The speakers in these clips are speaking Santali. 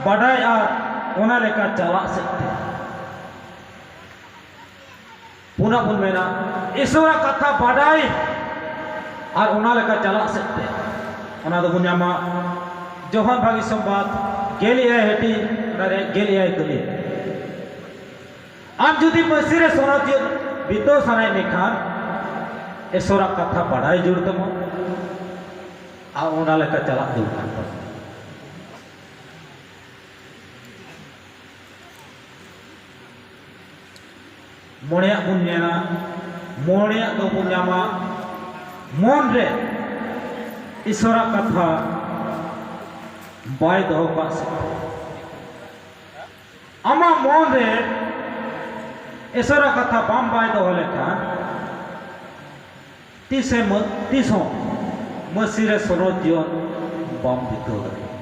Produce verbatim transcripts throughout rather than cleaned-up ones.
ᱵᱟᱰᱟᱭ ᱟᱨ ᱚᱱᱟ ᱞᱮᱠᱟ ᱪᱟᱞᱟᱜ ᱥᱮᱫ ᱛᱮ᱾ ᱯᱩᱱᱟᱜ ᱵᱚᱱ ᱢᱮᱱᱟ, ᱤᱥᱚᱨᱟᱜ ᱠᱟᱛᱷᱟ ᱵᱟᱰᱟᱭ ᱟᱨ ᱚᱱᱟ ᱞᱮᱠᱟ ᱪᱟᱞᱟᱜ ᱥᱮᱫ ᱛᱮ᱾ ᱚᱱᱟ ᱫᱚᱵᱚᱱ ᱧᱟᱢᱟ ᱡᱚᱦᱟᱱ ᱵᱷᱟᱜᱤ ᱥᱚᱢᱵᱟᱫ ᱜᱮᱞ ᱮᱭᱟᱭ ᱦᱟᱹᱴᱤᱧ, ᱚᱱᱟ ᱨᱮ ᱜᱮᱞ ᱮᱭᱟᱭ ᱠᱟᱹᱞᱤ᱾ ᱟᱢ ᱡᱩᱫᱤ ᱢᱟᱹᱥᱤ ᱨᱮ ᱥᱚᱱᱚᱛ ᱡᱤᱭᱚᱱ ᱵᱤᱛᱟᱹᱣ ᱥᱟᱱᱟᱭᱮᱫ ᱢᱮᱠᱷᱟᱱ, ᱤᱥᱚᱨᱟᱜ ᱠᱟᱛᱷᱟ ᱵᱟᱰᱟᱭ ᱡᱟᱹᱨᱩᱲ ᱛᱟᱢᱟ ᱟᱨ ᱚᱱᱟ ᱞᱮᱠᱟ ᱪᱟᱞᱟᱜ ᱡᱟᱹᱨᱩᱲ ᱠᱟᱱ ᱛᱟᱢᱟ᱾ ᱢᱚᱬᱮᱭᱟᱜ ᱵᱚᱱ ᱧᱮᱞᱟ, ᱢᱚᱬᱮᱭᱟᱜ ᱫᱚᱵᱚᱱ ᱧᱟᱢᱟ ᱢᱚᱱ ᱨᱮ ᱤᱥᱚᱨᱟᱜ ᱠᱟᱛᱷᱟ ᱵᱟᱭ ᱫᱚᱦᱚ ᱠᱟᱜ ᱥᱮ᱾ ᱟᱢᱟᱜ ᱢᱚᱱ ᱨᱮ ᱤᱥᱚᱨᱟᱜ ᱠᱟᱛᱷᱟ ᱵᱟᱢ ᱵᱟᱭ ᱫᱚᱦᱚ ᱞᱮᱠᱷᱟᱱ ᱛᱤᱥᱮ ᱢᱟᱹ-, ᱛᱤᱥ ᱦᱚᱸ ᱢᱟᱹᱥᱤ ᱨᱮ ᱥᱚᱱᱚᱛ ᱡᱤᱭᱚᱱ ᱵᱟᱢ ᱵᱤᱛᱟᱹᱣ ᱫᱟᱲᱮᱭᱟᱜᱼᱟ᱾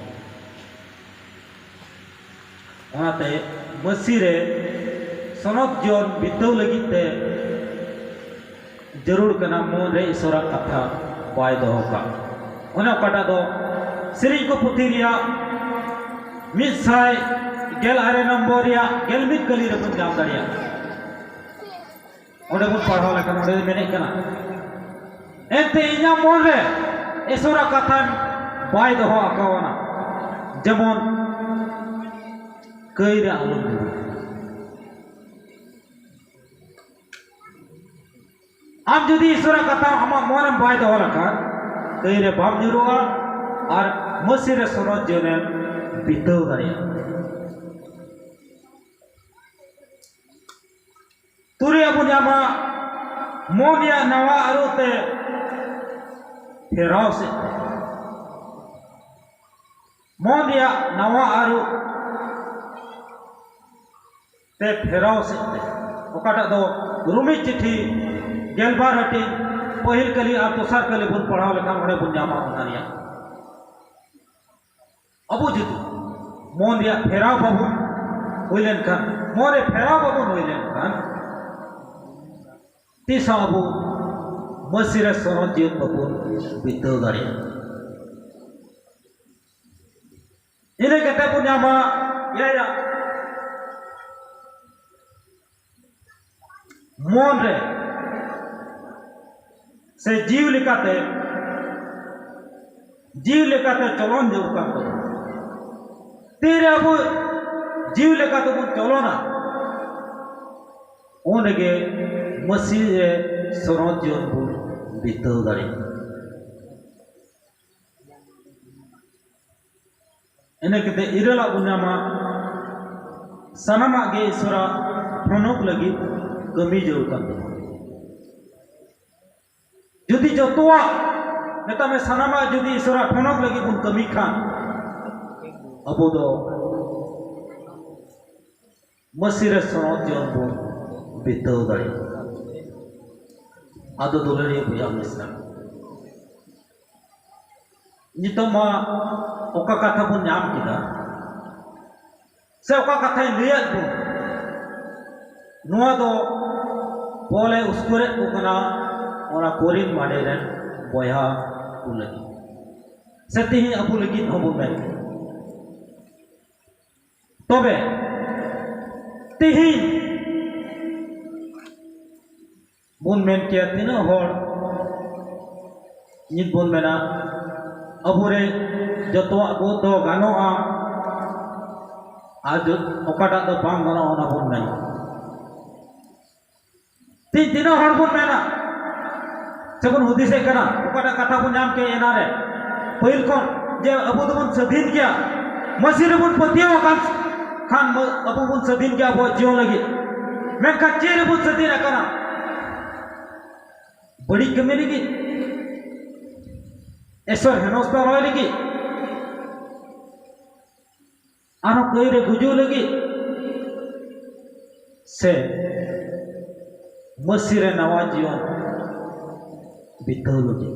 ᱚᱱᱟᱛᱮ ᱢᱟᱹᱥᱤ ᱨᱮ ᱥᱚᱱᱚᱛ ᱡᱤᱭᱚᱱ ᱵᱤᱛᱟᱹᱣ ᱞᱟᱹᱜᱤᱫ ᱛᱮ ᱡᱟᱹᱨᱩᱲ ᱠᱟᱱᱟ ᱢᱚᱱ ᱨᱮ ᱤᱥᱚᱨᱟᱜ ᱠᱟᱛᱷᱟ ᱵᱟᱭ ᱫᱚᱦᱚ ᱠᱟᱜ᱾ ᱚᱱᱮ ᱚᱠᱟᱴᱟᱜ ᱫᱚ ᱥᱮᱨᱮᱧ ᱠᱚ ᱯᱩᱛᱷᱤ ᱨᱮᱭᱟᱜ ᱢᱤᱫ ᱥᱟᱭ ᱜᱮᱞ ᱟᱨᱮ ᱱᱚᱢᱵᱚᱨ ᱨᱮᱭᱟᱜ ᱜᱮᱞ ᱢᱤᱫ ᱠᱟᱹᱞᱤ ᱨᱮᱵᱚᱱ ᱧᱟᱢ ᱫᱟᱲᱮᱭᱟᱜᱼᱟ᱾ ᱚᱸᱰᱮ ᱵᱚᱱ ᱯᱟᱲᱦᱟᱣ ᱞᱮᱠᱷᱟᱱ ᱚᱸᱰᱮ ᱢᱮᱱᱮᱫ ᱠᱟᱱᱟ, ᱮᱱᱛᱮ ᱤᱧᱟᱹᱜ ᱢᱚᱱ ᱨᱮ ᱤᱥᱚᱨᱟᱜ ᱠᱟᱛᱷᱟ ᱵᱟᱭ ᱫᱚᱦᱚ ᱟᱠᱟᱣᱟᱱᱟ, ᱡᱮᱢᱚᱱ ᱠᱟᱹᱭ ᱨᱮ ᱟᱞᱚᱢ ᱧᱩᱨᱩᱜ᱾ ᱟᱢ ᱡᱩᱫᱤ ᱤᱥᱚᱨᱟᱜ ᱠᱟᱛᱷᱟ ᱟᱢᱟᱜ ᱢᱚᱱ ᱨᱮ ᱵᱟᱭ ᱫᱚᱦᱚ ᱞᱮᱠᱷᱟᱱ, ᱠᱟᱹᱭ ᱨᱮ ᱵᱟᱢ ᱧᱩᱨᱩᱜᱼᱟ ᱟᱨ ᱢᱟᱹᱥᱤ ᱨᱮ ᱥᱚᱱᱚᱛ ᱡᱤᱭᱚᱱᱮᱢ ᱵᱤᱛᱟᱹᱣ ᱫᱟᱲᱮᱭᱟᱜᱼᱟ᱾ ᱛᱩᱨᱩᱭᱟᱜ ᱵᱚᱱ ᱧᱟᱢᱟ, ᱢᱚᱱ ᱨᱮᱭᱟᱜ ᱱᱟᱣᱟ ᱟᱹᱨᱩ ᱛᱮ ᱯᱷᱮᱨᱟᱣ ᱥᱮᱫ ᱛᱮ᱾ ᱢᱚᱱ ᱨᱮᱭᱟᱜ ᱱᱟᱣᱟ ᱟᱹᱨᱩ ᱛᱮ ᱯᱷᱮᱨᱟᱣ ᱥᱮᱫ ᱛᱮ, ᱚᱠᱟᱴᱟᱜ ᱫᱚ ᱨᱳᱢᱤ ᱪᱤᱴᱷᱤ ᱜᱮᱞᱵᱟᱨ ᱦᱟᱹᱴᱤᱧ ᱯᱟᱹᱦᱤᱞ ᱠᱟᱹᱞᱤ ᱟᱨ ᱫᱚᱥᱟᱨ ᱠᱟᱹᱞᱤ ᱵᱚᱱ ᱯᱟᱲᱦᱟᱣ ᱞᱮᱠᱷᱟᱱ ᱚᱸᱰᱮ ᱵᱚᱱ ᱧᱟᱢᱟ ᱚᱱᱟ ᱨᱮᱭᱟᱜ᱾ ᱟᱵᱚ ᱡᱩᱫᱤ ᱢᱚᱱ ᱨᱮᱭᱟᱜ ᱯᱷᱮᱨᱟᱣ ᱵᱟᱵᱚᱱ ᱦᱩᱭ ᱞᱮᱱᱠᱷᱟᱱ, ᱢᱚᱱ ᱨᱮ ᱯᱷᱮᱨᱟᱣ ᱵᱟᱵᱚᱱ ᱦᱩᱭ ᱞᱮᱱᱠᱷᱟᱱ, ᱛᱤᱥ ᱦᱚᱸ ᱟᱵᱚ ᱢᱟᱹᱥᱤ ᱨᱮ ᱥᱚᱱᱚᱛ ᱡᱤᱭᱚᱱ ᱵᱟᱵᱚᱱ ᱵᱤᱛᱟᱹᱣ ᱫᱟᱲᱮᱭᱟᱜᱼᱟ᱾ ᱤᱱᱟᱹ ᱠᱟᱛᱮ ᱵᱚᱱ ᱧᱟᱢᱟ ᱮᱭᱟᱭᱟᱜ ᱢᱚᱱ ᱨᱮ ᱥᱮ ᱡᱤᱣᱤ ᱞᱮᱠᱟᱛᱮ, ᱡᱤᱣᱤ ᱞᱮᱠᱟᱛᱮ ᱪᱚᱞᱚᱱ ᱡᱟᱹᱨᱩᱲ ᱠᱟᱱ ᱛᱟᱵᱚᱱᱟ᱾ ᱛᱤᱨᱮ ᱟᱵᱚ ᱡᱤᱣᱤ ᱞᱮᱠᱟᱛᱮ ᱵᱚᱱ ᱪᱚᱞᱚᱱᱟ, ᱩᱱ ᱨᱮᱜᱮ ᱢᱟᱹᱥᱤ ᱨᱮ ᱥᱚᱱᱚᱛ ᱡᱤᱭᱚᱱ ᱵᱚᱱ ᱵᱤᱛᱟᱹᱣ ᱫᱟᱲᱮᱭᱟᱜᱼᱟ᱾ ᱤᱱᱟᱹ ᱠᱟᱛᱮ ᱤᱨᱟᱹᱞᱟᱜ ᱵᱚᱱ ᱧᱟᱢᱟ, ᱥᱟᱱᱟᱢᱟᱜ ᱜᱮ ᱤᱥᱚᱨᱟᱜ ᱴᱷᱚᱱᱚᱠ ᱞᱟᱹᱜᱤᱫ ᱠᱟᱹᱢᱤ ᱡᱟᱹᱨᱩᱲ ᱠᱟᱱ ᱛᱟᱵᱚᱱᱟ᱾ ᱡᱩᱫᱤ ᱡᱚᱛᱚᱣᱟᱜ, ᱢᱮᱛᱟᱜ ᱢᱮ, ᱥᱟᱱᱟᱢᱟᱜ ᱡᱩᱫᱤ ᱤᱥᱚᱨᱟᱜ ᱴᱷᱚᱱᱚᱠ ᱞᱟᱹᱜᱤᱫ ᱵᱚᱱ ᱠᱟᱹᱢᱤ ᱠᱷᱟᱱ, ᱟᱵᱚ ᱫᱚ ᱢᱟᱹᱥᱤ ᱨᱮ ᱥᱚᱱᱚᱛ ᱡᱤᱭᱚᱱ ᱵᱚᱱ ᱵᱤᱛᱟᱹᱣ ᱫᱟᱲᱮᱭᱟᱜᱼᱟ᱾ ᱟᱫᱚ ᱫᱩᱞᱟᱹᱲᱤᱭᱟᱹ ᱵᱚᱭᱦᱟ ᱢᱤᱥᱨᱟ, ᱱᱤᱛᱚᱜ ᱢᱟ ᱚᱠᱟ ᱠᱟᱛᱷᱟ ᱵᱚᱱ ᱧᱟᱢ ᱠᱮᱫᱟ, ᱥᱮ ᱚᱠᱟ ᱠᱟᱛᱷᱟᱧ ᱞᱟᱹᱭᱟᱫ ᱵᱚᱱ, ᱱᱚᱣᱟ ᱫᱚ ᱯᱚᱞᱮ ᱩᱥᱠᱩᱨᱮᱫ ᱠᱚ ᱠᱟᱱᱟ ᱚᱱᱟ ᱠᱚᱨᱤᱱ ᱢᱟᱰᱮ ᱨᱮᱱ ᱵᱚᱭᱦᱟ ᱠᱚ ᱞᱟᱹᱜᱤᱫ, ᱥᱮ ᱛᱮᱦᱮᱧ ᱟᱵᱚ ᱞᱟᱹᱜᱤᱫ ᱦᱚᱸᱵᱚᱱ ᱢᱮᱱ᱾ ᱛᱚᱵᱮ ᱛᱮᱦᱮᱧ ᱵᱚᱱ ᱢᱮᱱ ᱠᱮᱭᱟ, ᱛᱤᱱᱟᱹᱜ ᱦᱚᱲ ᱱᱤᱛ ᱵᱚᱱ ᱢᱮᱱᱟ, ᱟᱵᱚᱨᱮ ᱡᱚᱛᱚᱣᱟᱜ ᱫᱚ ᱜᱟᱱᱚᱜᱼᱟ, ᱟᱨ ᱡᱚ-, ᱚᱠᱟᱴᱟᱜ ᱫᱚ ᱵᱟᱝ ᱜᱟᱱᱚᱜᱼᱟ, ᱚᱱᱟ ᱵᱚᱱ ᱢᱮᱱᱟ᱾ ᱛᱤᱱ-, ᱛᱤᱱᱟᱹᱜ ᱦᱚᱲ ᱵᱚᱱ ᱢᱮᱱᱟ ᱥᱮᱵᱚᱱ ᱦᱩᱫᱤᱥᱮᱫ ᱠᱟᱱᱟ, ᱚᱠᱟᱴᱟᱜ ᱠᱟᱛᱷᱟ ᱵᱚᱱ ᱧᱟᱢ ᱠᱮᱫ ᱮᱱᱟ ᱨᱮ, ᱯᱟᱹᱦᱤᱞ ᱠᱷᱚᱱ, ᱡᱮ ᱟᱵᱚ ᱫᱚᱵᱚᱱ ᱥᱟᱹᱫᱷᱤᱱ ᱜᱮᱭᱟ, ᱢᱟᱹᱥᱤ ᱨᱮᱵᱚᱱ ᱯᱟᱹᱛᱭᱟᱹᱣ ᱟᱠᱟᱱ ᱠᱷᱟᱱ ᱢᱟ-, ᱟᱵᱚ ᱵᱚᱱ ᱥᱟᱹᱫᱷᱤᱱ ᱜᱮᱭᱟ ᱟᱵᱚᱣᱟᱜ ᱡᱤᱭᱚᱱ ᱞᱟᱹᱜᱤᱫ᱾ ᱢᱮᱱᱠᱷᱟᱱ ᱪᱮᱫ ᱨᱮᱵᱚᱱ ᱥᱟᱹᱫᱷᱤᱱ ᱟᱠᱟᱱᱟ? ᱵᱟᱹᱲᱤᱡ ᱠᱟᱹᱢᱤ ᱞᱟᱹᱜᱤᱫ, ᱤᱥᱚᱨ ᱦᱮᱱᱚᱥᱛᱟ ᱨᱚᱦᱚᱭ ᱞᱟᱹᱜᱤᱫ, ᱟᱨᱦᱚᱸ ᱠᱟᱹᱭ ᱨᱮ ᱜᱩᱡᱩᱜ ᱞᱟᱹᱜᱤᱫ, ᱥᱮ ᱢᱟᱹᱥᱤ ᱨᱮ ᱱᱟᱣᱟ ᱡᱤᱭᱚᱱ ᱵᱤᱛᱟᱹᱣ ᱞᱟᱹᱜᱤᱫ?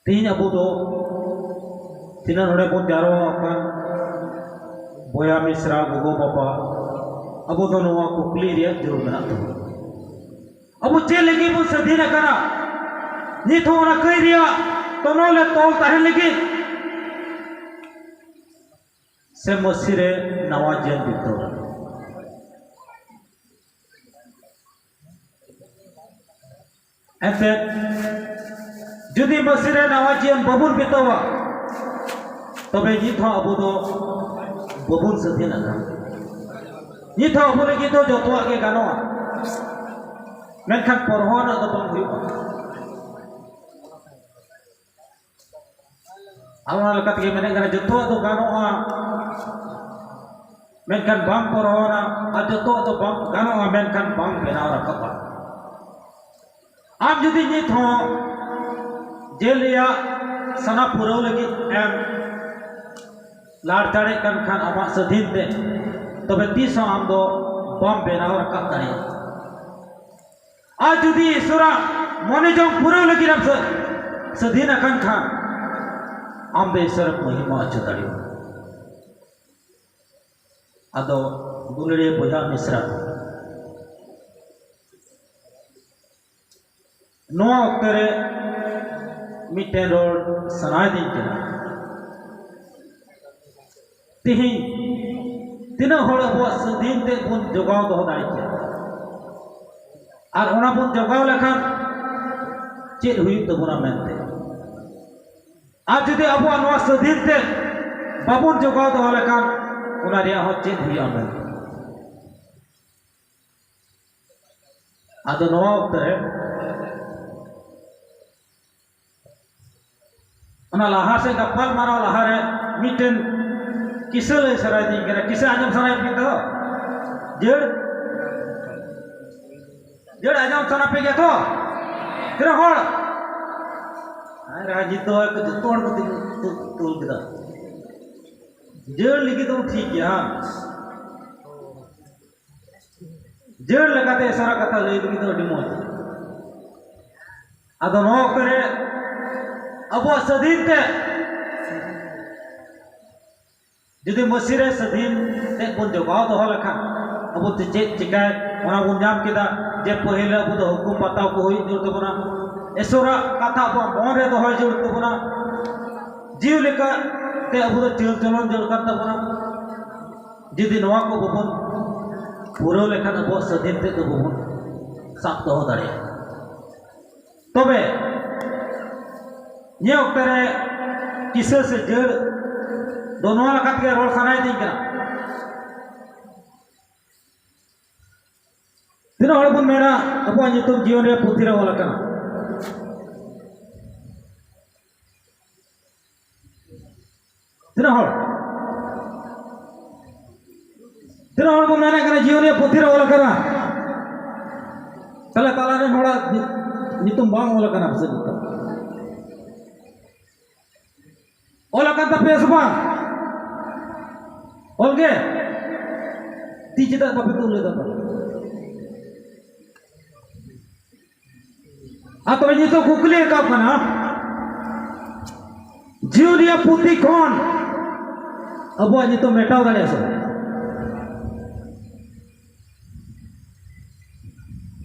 ᱛᱮᱦᱮᱧ ᱟᱵᱚ ᱫᱚ ᱛᱤᱱᱟᱹᱜ ᱱᱚᱰᱮ ᱵᱚᱱ ᱡᱟᱨᱣᱟ ᱟᱠᱟᱱ ᱵᱚᱭᱦᱟ ᱢᱤᱥᱨᱟ, ᱜᱚᱜᱚ ᱵᱟᱵᱟ, ᱟᱵᱚ ᱫᱚ ᱱᱚᱣᱟ ᱠᱩᱠᱞᱤ ᱨᱮᱭᱟᱜ ᱡᱟᱹᱨᱩᱲ ᱢᱮᱱᱟᱜ ᱛᱟᱵᱚᱱᱟ, ᱟᱵᱚ ᱪᱮᱫ ᱞᱟᱹᱜᱤᱫ ᱵᱚᱱ ᱥᱟᱹᱫᱷᱤᱱ ᱟᱠᱟᱱᱟ? ᱱᱤᱛ ᱦᱚᱸ ᱚᱱᱟ ᱠᱟᱹᱭ ᱨᱮᱭᱟᱜ ᱛᱚᱱᱚᱞ ᱨᱮ ᱛᱚᱞ ᱛᱟᱦᱮᱱ ᱞᱟᱹᱜᱤᱫ ᱥᱮ ᱢᱟᱹᱥᱤ ᱨᱮ ᱱᱟᱣᱟ ᱡᱤᱭᱚᱱ ᱵᱤᱛᱟᱹᱣ ᱞᱟᱹᱜᱤᱫ? ᱮᱱᱛᱮᱫ, ᱡᱩᱫᱤ ᱢᱟᱹᱥᱤ ᱨᱮ ᱱᱟᱣᱟ ᱡᱤᱭᱚᱱ ᱵᱟᱵᱚᱱ ᱵᱤᱛᱟᱹᱣᱟ, ᱛᱚᱵᱮ ᱱᱤᱛ ᱦᱚᱸ ᱟᱵᱚ ᱫᱚ ᱵᱟᱵᱚᱱ ᱥᱟᱹᱫᱷᱤᱱ ᱟᱠᱟᱱᱟ᱾ ᱱᱤᱛ ᱦᱚᱸ ᱟᱵᱚ ᱞᱟᱹᱜᱤᱫ ᱫᱚ ᱡᱚᱛᱚᱣᱟᱜ ᱜᱮ ᱜᱟᱱᱚᱜᱼᱟ, ᱢᱮᱱᱠᱷᱟᱱ ᱯᱚᱨᱦᱚᱣᱟᱱᱟᱜ ᱫᱚ ᱵᱟᱝ ᱦᱩᱭᱩᱜᱼᱟ᱾ ᱟᱨ ᱚᱱᱟ ᱞᱮᱠᱟ ᱛᱮᱜᱮ ᱢᱮᱱᱮᱫ ᱠᱟᱱᱟ, ᱡᱚᱛᱚᱣᱟᱜ ᱫᱚ ᱜᱟᱱᱚᱜᱼᱟ, ᱢᱮᱱᱠᱷᱟᱱ ᱵᱟᱝ ᱯᱚᱨᱦᱚᱣᱟᱱᱟ, ᱟᱨ ᱡᱚᱛᱚᱣᱟᱜ ᱫᱚ ᱵᱟᱝ ᱜᱟᱱᱚᱜᱼᱟ, ᱢᱮᱱᱠᱷᱟᱱ ᱵᱟᱝ ᱵᱮᱱᱟᱣ ᱨᱟᱠᱟᱵᱼᱟ᱾ ᱟᱢ ᱡᱩᱫᱤ ᱱᱤᱛ ᱦᱚᱸ ᱡᱮᱞ ᱨᱮᱭᱟᱜ ᱥᱟᱱᱟ ᱯᱩᱨᱟᱹᱣ ᱞᱟᱹᱜᱤᱫ ᱮᱢ ᱞᱟᱲᱪᱟᱲᱮᱫ ᱠᱟᱱ ᱠᱷᱟᱱ ᱟᱢᱟᱜ ᱥᱟᱹᱫᱷᱤᱱ ᱛᱮ, ᱛᱚᱵᱮ ᱛᱤᱥ ᱦᱚᱸ ᱟᱢ ᱫᱚ ᱵᱟᱢ ᱵᱮᱱᱟᱣ ᱨᱟᱠᱟᱵ ᱫᱟᱲᱮᱭᱟᱜᱼᱟ᱾ ᱟᱨ ᱡᱩᱫᱤ ᱤᱥᱚᱨᱟᱜ ᱢᱚᱱᱮ ᱡᱚᱝ ᱯᱩᱨᱟᱹᱣ ᱞᱟᱹᱜᱤᱫ ᱮᱢ ᱥᱟᱹ-, ᱥᱟᱹᱫᱷᱤᱱ ᱟᱠᱟᱱ ᱠᱷᱟᱱ, ᱟᱢ ᱫᱚ ᱤᱥᱚᱨᱮᱢ ᱢᱚᱦᱤᱢᱟ ᱦᱚᱪᱚ ᱫᱟᱲᱮᱭᱟᱜᱼᱟ᱾ ᱟᱫᱚ ᱫᱩᱞᱟᱹᱲᱤᱭᱟᱹ ᱵᱚᱭᱦᱟ ᱢᱤᱥᱨᱟ, ᱱᱚᱣᱟ ᱚᱠᱛᱚ ᱨᱮ ᱢᱤᱫᱴᱮᱱ ᱨᱚᱲ ᱥᱟᱱᱟᱭᱮᱫᱤᱧ ᱠᱟᱱᱟ᱾ ᱛᱮᱦᱮᱧ ᱛᱤᱱᱟᱹᱜ ᱦᱚᱲ ᱟᱵᱚᱣᱟᱜ ᱥᱟᱹᱫᱷᱤᱱ ᱛᱮ ᱵᱚᱱ ᱡᱚᱜᱟᱣ ᱫᱚᱦᱚ ᱫᱟᱲᱮ ᱠᱮᱭᱟ, ᱟᱨ ᱚᱱᱟ ᱵᱚᱱ ᱡᱚᱜᱟᱣ ᱞᱮᱠᱷᱟᱱ ᱪᱮᱫ ᱦᱩᱭᱩᱜ ᱛᱟᱵᱚᱱᱟ ᱢᱮᱱᱛᱮ, ᱟᱨ ᱡᱩᱫᱤ ᱟᱵᱚᱣᱟᱜ ᱱᱚᱣᱟ ᱥᱟᱹᱫᱷᱤᱱ ᱛᱮ ᱵᱟᱵᱚᱱ ᱡᱚᱜᱟᱣ ᱫᱚᱦᱚ ᱞᱮᱠᱷᱟᱱ ᱚᱱᱟ ᱨᱮᱭᱟᱜ ᱦᱚᱸ ᱪᱮᱫ ᱦᱩᱭᱩᱜᱼᱟ ᱢᱮᱱᱛᱮ᱾ ᱟᱫᱚ ᱱᱚᱣᱟ ᱚᱠᱛᱚ ᱨᱮ ᱚᱱᱟ ᱞᱟᱦᱟ ᱥᱮᱫ ᱜᱟᱯᱟᱞ ᱢᱟᱨᱟᱣ ᱞᱟᱦᱟᱨᱮ ᱢᱤᱫᱴᱮᱱ ᱠᱤᱥᱟᱹ ᱞᱟᱹᱭ ᱥᱟᱱᱟᱭᱮᱫᱤᱧ ᱠᱟᱱᱟ᱾ ᱠᱤᱥᱟᱹ ᱟᱸᱡᱚᱢ ᱥᱟᱱᱟᱭᱮᱫ ᱯᱮ ᱛᱚ? ᱡᱟᱹᱲ ᱡᱟᱹᱲ ᱟᱸᱡᱚᱢ ᱥᱟᱱᱟ ᱯᱮ ᱜᱮᱭᱟ ᱛᱚ? ᱛᱤᱱᱟᱹᱜ ᱦᱚᱲ? ᱟᱨ ᱱᱤᱛ ᱫᱚ ᱡᱚᱛᱚ ᱦᱚᱲ ᱠᱚ ᱛᱤᱸᱜᱩ ᱛᱩᱞ ᱠᱮᱫᱟ᱾ ᱡᱟᱹᱲ ᱞᱟᱹᱜᱤᱫ ᱫᱚ ᱴᱷᱤᱠ ᱜᱮᱭᱟ, ᱦᱟᱸ? ᱡᱟᱹᱲ ᱞᱮᱠᱟᱛᱮ ᱤᱥᱟᱨᱟ ᱠᱟᱛᱷᱟ ᱞᱟᱹᱭ ᱞᱟᱹᱜᱤᱫ ᱫᱚ ᱟᱹᱰᱤ ᱢᱚᱡᱽ᱾ ᱟᱫᱚ ᱱᱚᱣᱟ ᱚᱠᱛᱚ ᱨᱮ ᱟᱵᱚᱣᱟᱜ ᱥᱟᱹᱫᱷᱤᱱ ᱛᱮ ᱡᱩᱫᱤ ᱢᱟᱹᱥᱤ ᱨᱮ ᱥᱟᱹᱫᱷᱤᱱ ᱛᱮ ᱵᱚᱱ ᱡᱚᱜᱟᱣ ᱫᱚᱦᱚ ᱞᱮᱠᱷᱟᱱ, ᱟᱵᱚ ᱛᱮ ᱪᱮᱫ ᱪᱤᱠᱟᱭ, ᱚᱱᱟ ᱵᱚᱱ ᱧᱟᱢ ᱠᱮᱫᱟ ᱡᱮ ᱯᱟᱹᱦᱤᱞ ᱟᱵᱚ ᱫᱚ ᱦᱩᱠᱩᱢ ᱵᱟᱛᱟᱣ ᱠᱚ ᱦᱩᱭᱩᱜ ᱡᱟᱹᱨᱩᱲ ᱛᱟᱵᱚᱱᱟ᱾ ᱤᱥᱚᱨᱟᱜ ᱠᱟᱛᱷᱟ ᱟᱵᱚᱣᱟᱜ ᱢᱚᱱ ᱨᱮ ᱫᱚᱦᱚᱭ ᱡᱟᱹᱨᱩᱲ ᱛᱟᱵᱚᱱᱟ᱾ ᱡᱤᱣᱤ ᱞᱮᱠᱟᱛᱮ ᱟᱵᱚ ᱫᱚ ᱪᱟᱹᱞ ᱪᱚᱞᱚᱱ ᱡᱟᱹᱨᱩᱲ ᱠᱟᱱ ᱛᱟᱵᱚᱱᱟ᱾ ᱡᱩᱫᱤ ᱱᱚᱣᱟ ᱠᱚ ᱵᱟᱵᱚᱱ ᱯᱩᱨᱟᱹᱣ ᱞᱮᱠᱷᱟᱱ ᱟᱵᱚᱣᱟᱜ ᱥᱟᱹᱫᱷᱤᱱ ᱛᱮᱫ ᱫᱚ ᱵᱟᱵᱚᱱ ᱥᱟᱵ ᱫᱚᱦᱚ ᱫᱟᱲᱮᱭᱟᱜᱼᱟ᱾ ᱛᱚᱵᱮ ᱱᱤᱭᱟᱹ ᱚᱠᱛᱮ ᱨᱮ ᱠᱤᱥᱟᱹ ᱥᱮ ᱡᱟᱹᱲ ᱫᱚ ᱱᱚᱣᱟ ᱞᱮᱠᱟ ᱛᱮᱜᱮ ᱨᱚᱲ ᱥᱟᱱᱟᱭᱮᱫᱤᱧ ᱠᱟᱱᱟ᱾ ᱛᱤᱱᱟᱹᱜ ᱦᱚᱲ ᱵᱚᱱ ᱢᱮᱱᱟ ᱟᱵᱚᱣᱟᱜ ᱧᱩᱛᱩᱢ ᱡᱤᱭᱚᱱ ᱨᱮᱭᱟᱜ ᱯᱩᱛᱷᱤ ᱨᱮ ᱚᱞ ᱟᱠᱟᱱᱟ? ᱛᱤᱱᱟᱹᱜ ᱦᱚᱲ? ᱛᱤᱱᱟᱹᱜ ᱦᱚᱲ ᱵᱚᱱ ᱢᱮᱱᱮᱫ ᱠᱟᱱᱟ ᱡᱤᱭᱚᱱ ᱨᱮᱭᱟᱜ ᱯᱩᱛᱷᱤ ᱨᱮ ᱚᱞ ᱟᱠᱟᱱᱟ? ᱛᱟᱦᱞᱮ ᱛᱟᱞᱟ ᱨᱮᱱ ᱦᱚᱲᱟᱜ ᱧᱩ-, ᱧᱩᱛᱩᱢ ᱵᱟᱝ ᱚᱞ ᱟᱠᱟᱱᱟ ᱯᱟᱥᱮᱡ ᱱᱤᱛᱚᱜ? ᱚᱞ ᱟᱠᱟᱱ ᱛᱟᱯᱮᱭᱟ ᱥᱮ ᱵᱟᱝ? ᱚᱞ ᱜᱮ? ᱛᱤ ᱪᱮᱫᱟᱜ ᱵᱟᱯᱮ ᱛᱩᱞ ᱞᱮᱫᱟ ᱛᱚᱵᱮ? ᱟᱨ ᱛᱚᱵᱮ ᱱᱤᱛᱚᱜ ᱠᱩᱠᱞᱤ ᱨᱟᱠᱟᱵ ᱠᱟᱱᱟ, ᱡᱤᱭᱚᱱ ᱨᱮᱭᱟᱜ ᱯᱩᱛᱷᱤ ᱠᱷᱚᱱ ᱟᱵᱚᱣᱟᱜ ᱧᱩᱛᱩᱢ ᱢᱮᱴᱟᱣ ᱫᱟᱲᱮᱭᱟᱜᱼᱟ ᱥᱮ ᱵᱟᱝ?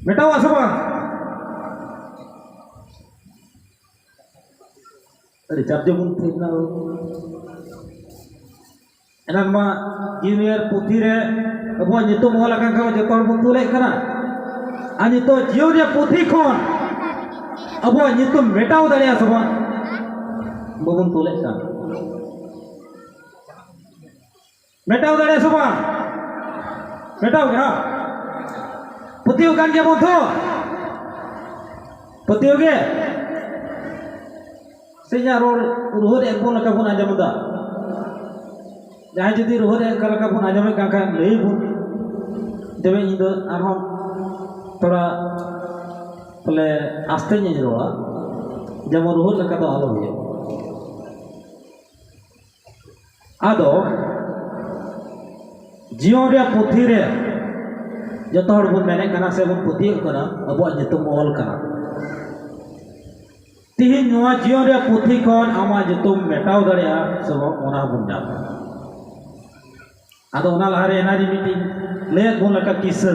ᱢᱮᱴᱟᱣᱚᱜᱼᱟ ᱥᱮ ᱵᱟᱝ? ᱟᱹᱰᱤ ᱪᱟᱯ ᱡᱚᱵᱚᱱ ᱛᱟᱦᱮᱸ ᱠᱟᱱᱟ᱾ ᱮᱱᱟᱱ ᱢᱟ ᱡᱤᱭᱚᱱ ᱨᱮᱭᱟᱜ ᱯᱩᱛᱷᱤ ᱨᱮ ᱟᱵᱚᱣᱟᱜ ᱧᱩᱛᱩᱢ ᱚᱞ ᱟᱠᱟᱱ ᱠᱷᱟᱱ ᱡᱚᱛᱚ ᱦᱚᱲ ᱵᱚᱱ ᱛᱩᱞᱮᱫ ᱠᱟᱱᱟ᱾ ᱟᱨ ᱱᱤᱛᱚᱜ ᱡᱤᱭᱚᱱ ᱨᱮᱭᱟᱜ ᱯᱩᱛᱷᱤ ᱠᱷᱚᱱ ᱟᱵᱚᱣᱟᱜ ᱧᱩᱛᱩᱢ ᱢᱮᱴᱟᱣ ᱫᱟᱲᱮᱭᱟᱜᱼᱟ ᱥᱮ ᱵᱟᱝ? ᱵᱟᱵᱚᱱ ᱛᱩᱞᱮᱫ ᱠᱟᱱ᱾ ᱢᱮᱴᱟᱣ ᱫᱟᱲᱮᱭᱟᱜᱼᱟ ᱥᱮ ᱵᱟᱝ? ᱢᱮᱴᱟᱣ ᱜᱮ, ᱦᱟᱸ? ᱯᱟᱹᱛᱭᱟᱹᱣ ᱠᱟᱱ ᱜᱮᱭᱟ ᱵᱚᱱ ᱛᱚ? ᱯᱟᱹᱛᱭᱟᱹᱣ ᱜᱮ? ᱥᱮ ᱤᱧᱟᱹᱜ ᱨᱚᱲ ᱨᱩᱦᱟᱹᱨ ᱮᱫ ᱵᱚᱱ ᱞᱮᱠᱟ ᱵᱚᱱ ᱟᱸᱡᱚᱢ ᱮᱫᱟ? ᱡᱟᱦᱟᱸᱭ ᱡᱩᱫᱤ ᱨᱩᱦᱟᱹᱨ ᱮᱫ ᱞᱮᱠᱟ ᱵᱚᱱ ᱟᱸᱡᱚᱢᱮᱫ ᱠᱟᱱ ᱠᱷᱟᱱ ᱞᱟᱹᱭ ᱵᱚᱱ᱾ ᱛᱚᱵᱮ ᱤᱧ ᱫᱚ ᱟᱨᱦᱚᱸ ᱛᱷᱚᱲᱟ ᱵᱚᱞᱮ ᱟᱥᱛᱮᱧ ᱨᱚᱲᱟ, ᱡᱮᱢᱚᱱ ᱨᱩᱦᱟᱹᱨ ᱞᱮᱠᱟ ᱫᱚ ᱟᱞᱚ ᱦᱩᱭᱩᱜ᱾ ᱟᱫᱚ ᱡᱤᱭᱚᱱ ᱨᱮᱭᱟᱜ ᱯᱩᱛᱷᱤ ᱨᱮ ᱡᱚᱛᱚ ᱦᱚᱲ ᱵᱚᱱ ᱢᱮᱱᱮᱫ ᱠᱟᱱᱟ ᱥᱮ ᱵᱚᱱ ᱯᱟᱹᱛᱭᱟᱹᱜ ᱠᱟᱱᱟ, ᱟᱵᱚᱣᱟᱜ ᱧᱩᱛᱩᱢ ᱚᱞ ᱠᱟᱱᱟ᱾ ᱛᱤᱦᱤᱧ ᱱᱚᱣᱟ ᱡᱤᱭᱚᱱ ᱨᱮᱭᱟᱜ ᱯᱩᱛᱷᱤ ᱠᱷᱚᱱ ᱟᱢᱟᱜ ᱧᱩᱛᱩᱢ ᱢᱮᱴᱟᱣ ᱫᱟᱲᱮᱭᱟᱜᱼᱟ ᱥᱮ ᱵᱟᱝ, ᱚᱱᱟ ᱦᱚᱸᱵᱚᱱ ᱧᱟᱢᱟ᱾ ᱟᱫᱚ ᱚᱱᱟ ᱞᱟᱦᱟᱨᱮ ᱮᱱᱟᱱ ᱨᱮ ᱢᱤᱫᱴᱤᱡ ᱞᱟᱹᱭᱟᱫ ᱵᱚᱱ ᱞᱮᱠᱟ ᱠᱤᱥᱟᱹ